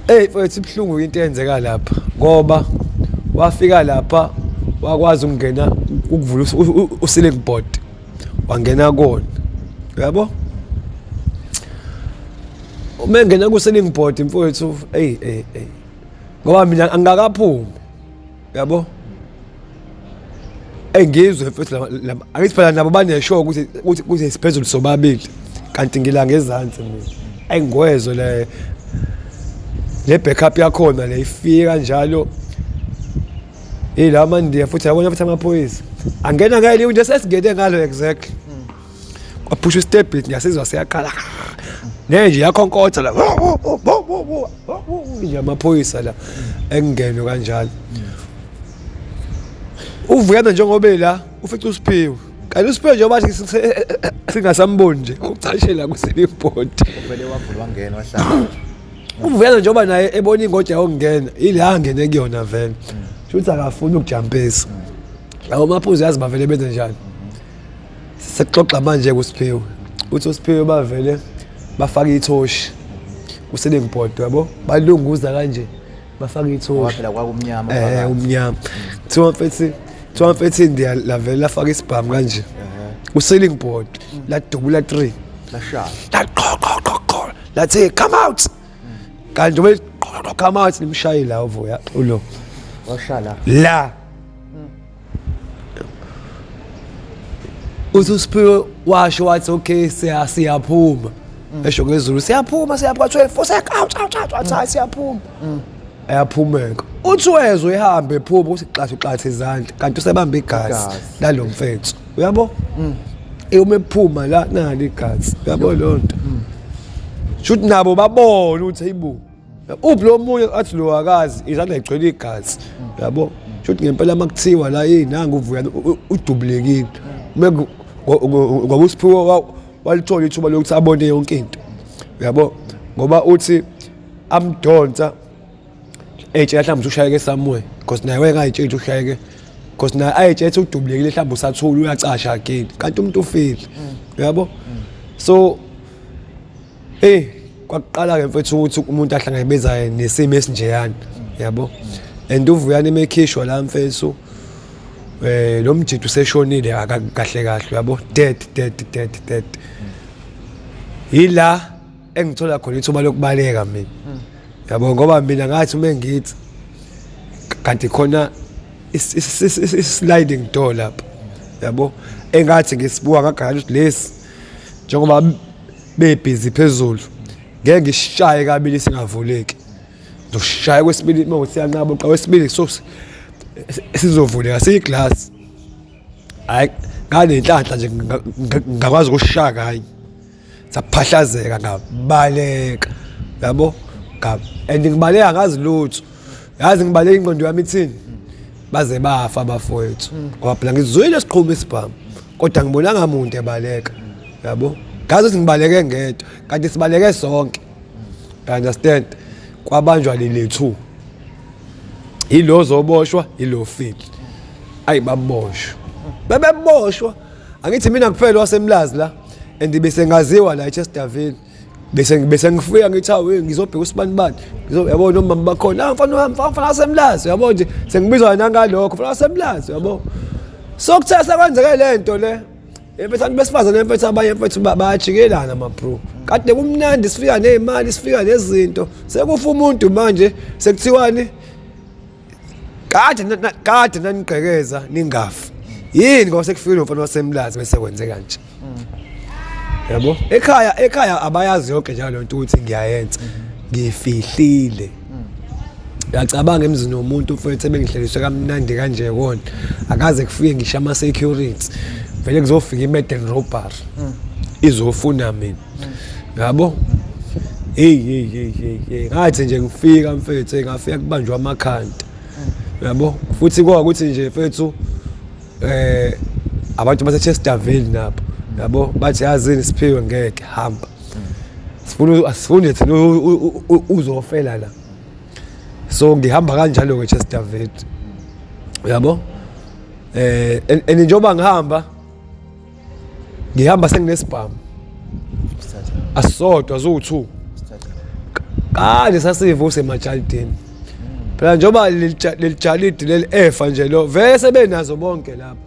Hey mfethu ibuhlungu into eyenzeka lapha ngoba wafika lapha wakwazi ukungena ukuvula u-ceiling board wangena kona uyabo uma engena ku-ceiling board mfowethu eyi eyi eyi ngoba mina angikakaphumi yabo engizwe mfethu angithi phela nabo baneshow ukuthi ukuthi kuze siphezulu sobabili kanti ngila ngezansi mina ayingwezwe le Le backup yakhona le ifike kanjalo. Ila mandiya futhi yabona futhi amaphoyisa. Angena ngale nje sesingene ngalo exactly. Kwaphusha istep ngiyasizwa siyakhala. Nenje yakhonkotha la. Nje amaphoyisa la engeno kanjalo. Uvuyana njengoba la ufica uSiphiwe. Kanti uSiphiwe njengoba singasamboni nje ucashela kusilibhodi. Uvele wavula wangena wahlala. Uvuyana njengoba naye ebona ingoja yokungena ila angene kuyona vele. Shuthi akafuni ukujampisa. Lawo maphuzu yazi bavele benze njani. Sekuxoxa manje kuSiphiwe. Uthi uSiphiwe bavele bafaka ithoshi. Kuseleng board yabo balunguza kanje bafaka ithoshi. Phela kwakumnyama. Eh umnyama. Kuthiwa mfethi kuthiwa mfethi indiya lavele lafaka isibhamu kanje. Ku-ceiling board ladubula 3. Lashaya. Laqho qho qho qho. Lathi come out. Kanti njengoba qho come out nimshaye la uvuya ulo. Washala. La. Uthi uSiphiwe washo wathi okay siya siyaphuma. Esho ngezulu siyaphuma siyaphuma 12 sek out out out wathi hayi siyaphuma. Ayaphumeka. Uthi wezwe ehambe ephuma uthi xathu xathu izandla kanti usebamba igazi lalo mfethu. Uyabo? Uma ephuma la nali igazi. Uyabo leyo nto. Shuthi nabo babona ukuthi hayibo. Uphi lo munye athi lo akazi izandla igcwele igazi. Uyabo? Shuthi ngempela makuthiwa la hey nangu uvuya udubulekile. Ngoba uSiphiwe walithola ithuba lokuthi abone yonke into. Uyabo? Ngoba uthi amdonsa eyitshela mhlawumbe ushayeke somewhere because naye wayengayitsheli ukuthi ushayeke because naye ayitshela ukuthi udubulekile mhlawumbe usathula uyacasha again kanti umuntu ufile uyabo so hey kwakuqala ke mfethu ukuthi umuntu ahlangabezane nesimo esinjeyana yabo and uvuyane emekhishwa la mfethu eh lo mjidi useshonile kahle kahle uyabo dead dead dead dead yila engithola khona ithuba lokubaleka mina yabo ngoba mina ngathi uma ngithi kanti khona i-sliding door lapha yabo engathi ngisibuka ngagala ukuthi lesi njengoba bebhizi phezulu ngeke ngishaye kabili singavuleki ngizoshaya kwesibili uma kuthi siyanqaba uqa kwesibili so sizovuleka siyiglass hayi nganenhlanhla nje ngakwazi ukushaya kanye saphahlazeka ngabaleka yabo and ngibaleka ngazi lutho yazi ngibaleka ingqondo yami ithini baze bafa abafowethu ngoba phela ngizwile siqhuma isibhamu kodwa ngibonanga muntu ebaleka yabo ngazi ukuthi ngibaleke ngedwa kanti sibaleke sonke you understand kwabanjwa lelethu yilo zoboshwa yilo fili ayi baboshwa bebeboshwa angithi mina kuphela wasemlazi la and bese ngaziwa la eChesterville bese bese ngifika ngithi awu ngizobheka usibani bani yabo nomama bakhona ah mfana wami mfana wasemlazi yabo nje sengibizwa nangalokho mfana wasemlazi yabo so kuthe sekwenzeke lento le mfethu abantu besifazane mfethu abanye mfethu bayajikelana ma-bro kade kumnandi sifika ney'mali sifika nezinto sekufa umuntu manje sekuthiwani kade kade nanigqekeza ningafi yini ngoba sekufikile umfana wasemlazi bese kwenzeka nje yabo ekhaya ekhaya abayazi yonke njalo lento ukuthi ngiyayenza ngifihlile uyacabanga emzini womuntu mfowethu ebengihleliswe kamnandi kanje kona akaze kufike ngisho ama-security vele kuzofika i-maiden robbery izofuna mina yabo hey hey hey hey hey ngathi nje ngifika mfethu ngafika kubanjwa amakhanda yabo futhi kwa ukuthi nje mfethu eh abantu base Chesterville nabo yabo bathi yazini siphiwe ngeke hamba sifuna asifuni thina uzofela la so ngihamba kanjalo ke Chesterville yabo eh and njengoba ngihamba ngihamba senginesibhamu asisodwa ziwu-two kade sasivuse emajalidini phela njengoba leli jalidi leli efa nje lo vele sebenazo bonke lapho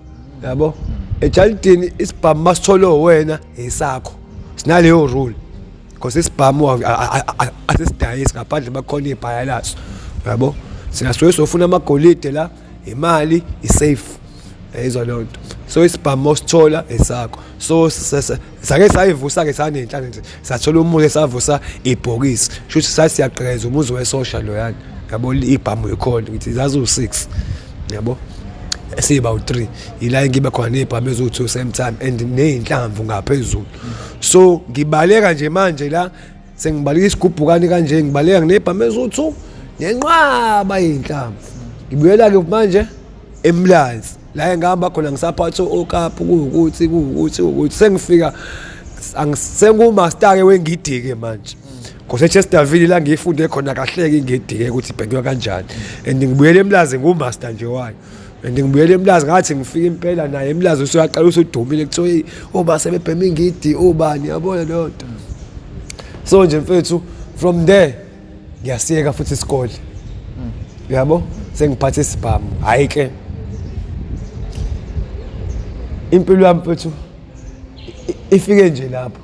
yabo ejalidini isibhamu masithole wena esakho sinaleyo rule because isibhamu asisidayisi ngaphandle bakhona ibhaya laso yabo sina suke sofuna amagolide la imali isafe yayizwa leyo nto So isibhamu osithola esakho. So sake sayivusa ke sanenhlanhla nje, sathola umuzi esavusa ibhokisi, shuthi sasiyagqekeza umuzi wesosha loyana, yabo. Ibhamu ikhona ngithi zaziwu-6, yabo, siba u-3, ila engibe khona ney'bhamu eziwu-2 same time and ney'nhlamvu ngaphezulu. So ngibaleka nje manje la, sengibaleka isigubhukane kanje, ngibaleka nginey'bhamu eziwu-2 nenqwaba yey'nhlamvu. Ngibuyela-ke manje eMlazi la engihamba khona, ngisaphatha okapu, kuwukuthi kuwukuthi kuwukuthi sengifika sengumaster-ke wengidi-ke manje ngose-Chesterville la ngiyifunde khona kahleke ingidi-ke ukuthi ibhekiwa kanjani. And ngibuyele eMlazi ngumaster nje wayo. And ngibuyele eMlazi, ngathi ngifika impela naye eMlazi usuyaqala usudumile, kuthiwa hey, oba sebebhema ingidi obani, yabona leyo nto. So nje mfethu, from there ngiyasiyeka futhi isikole, yabo, sengiphathe isibhamu. Hhayi ke, impilo yami mfethu ifike nje lapho.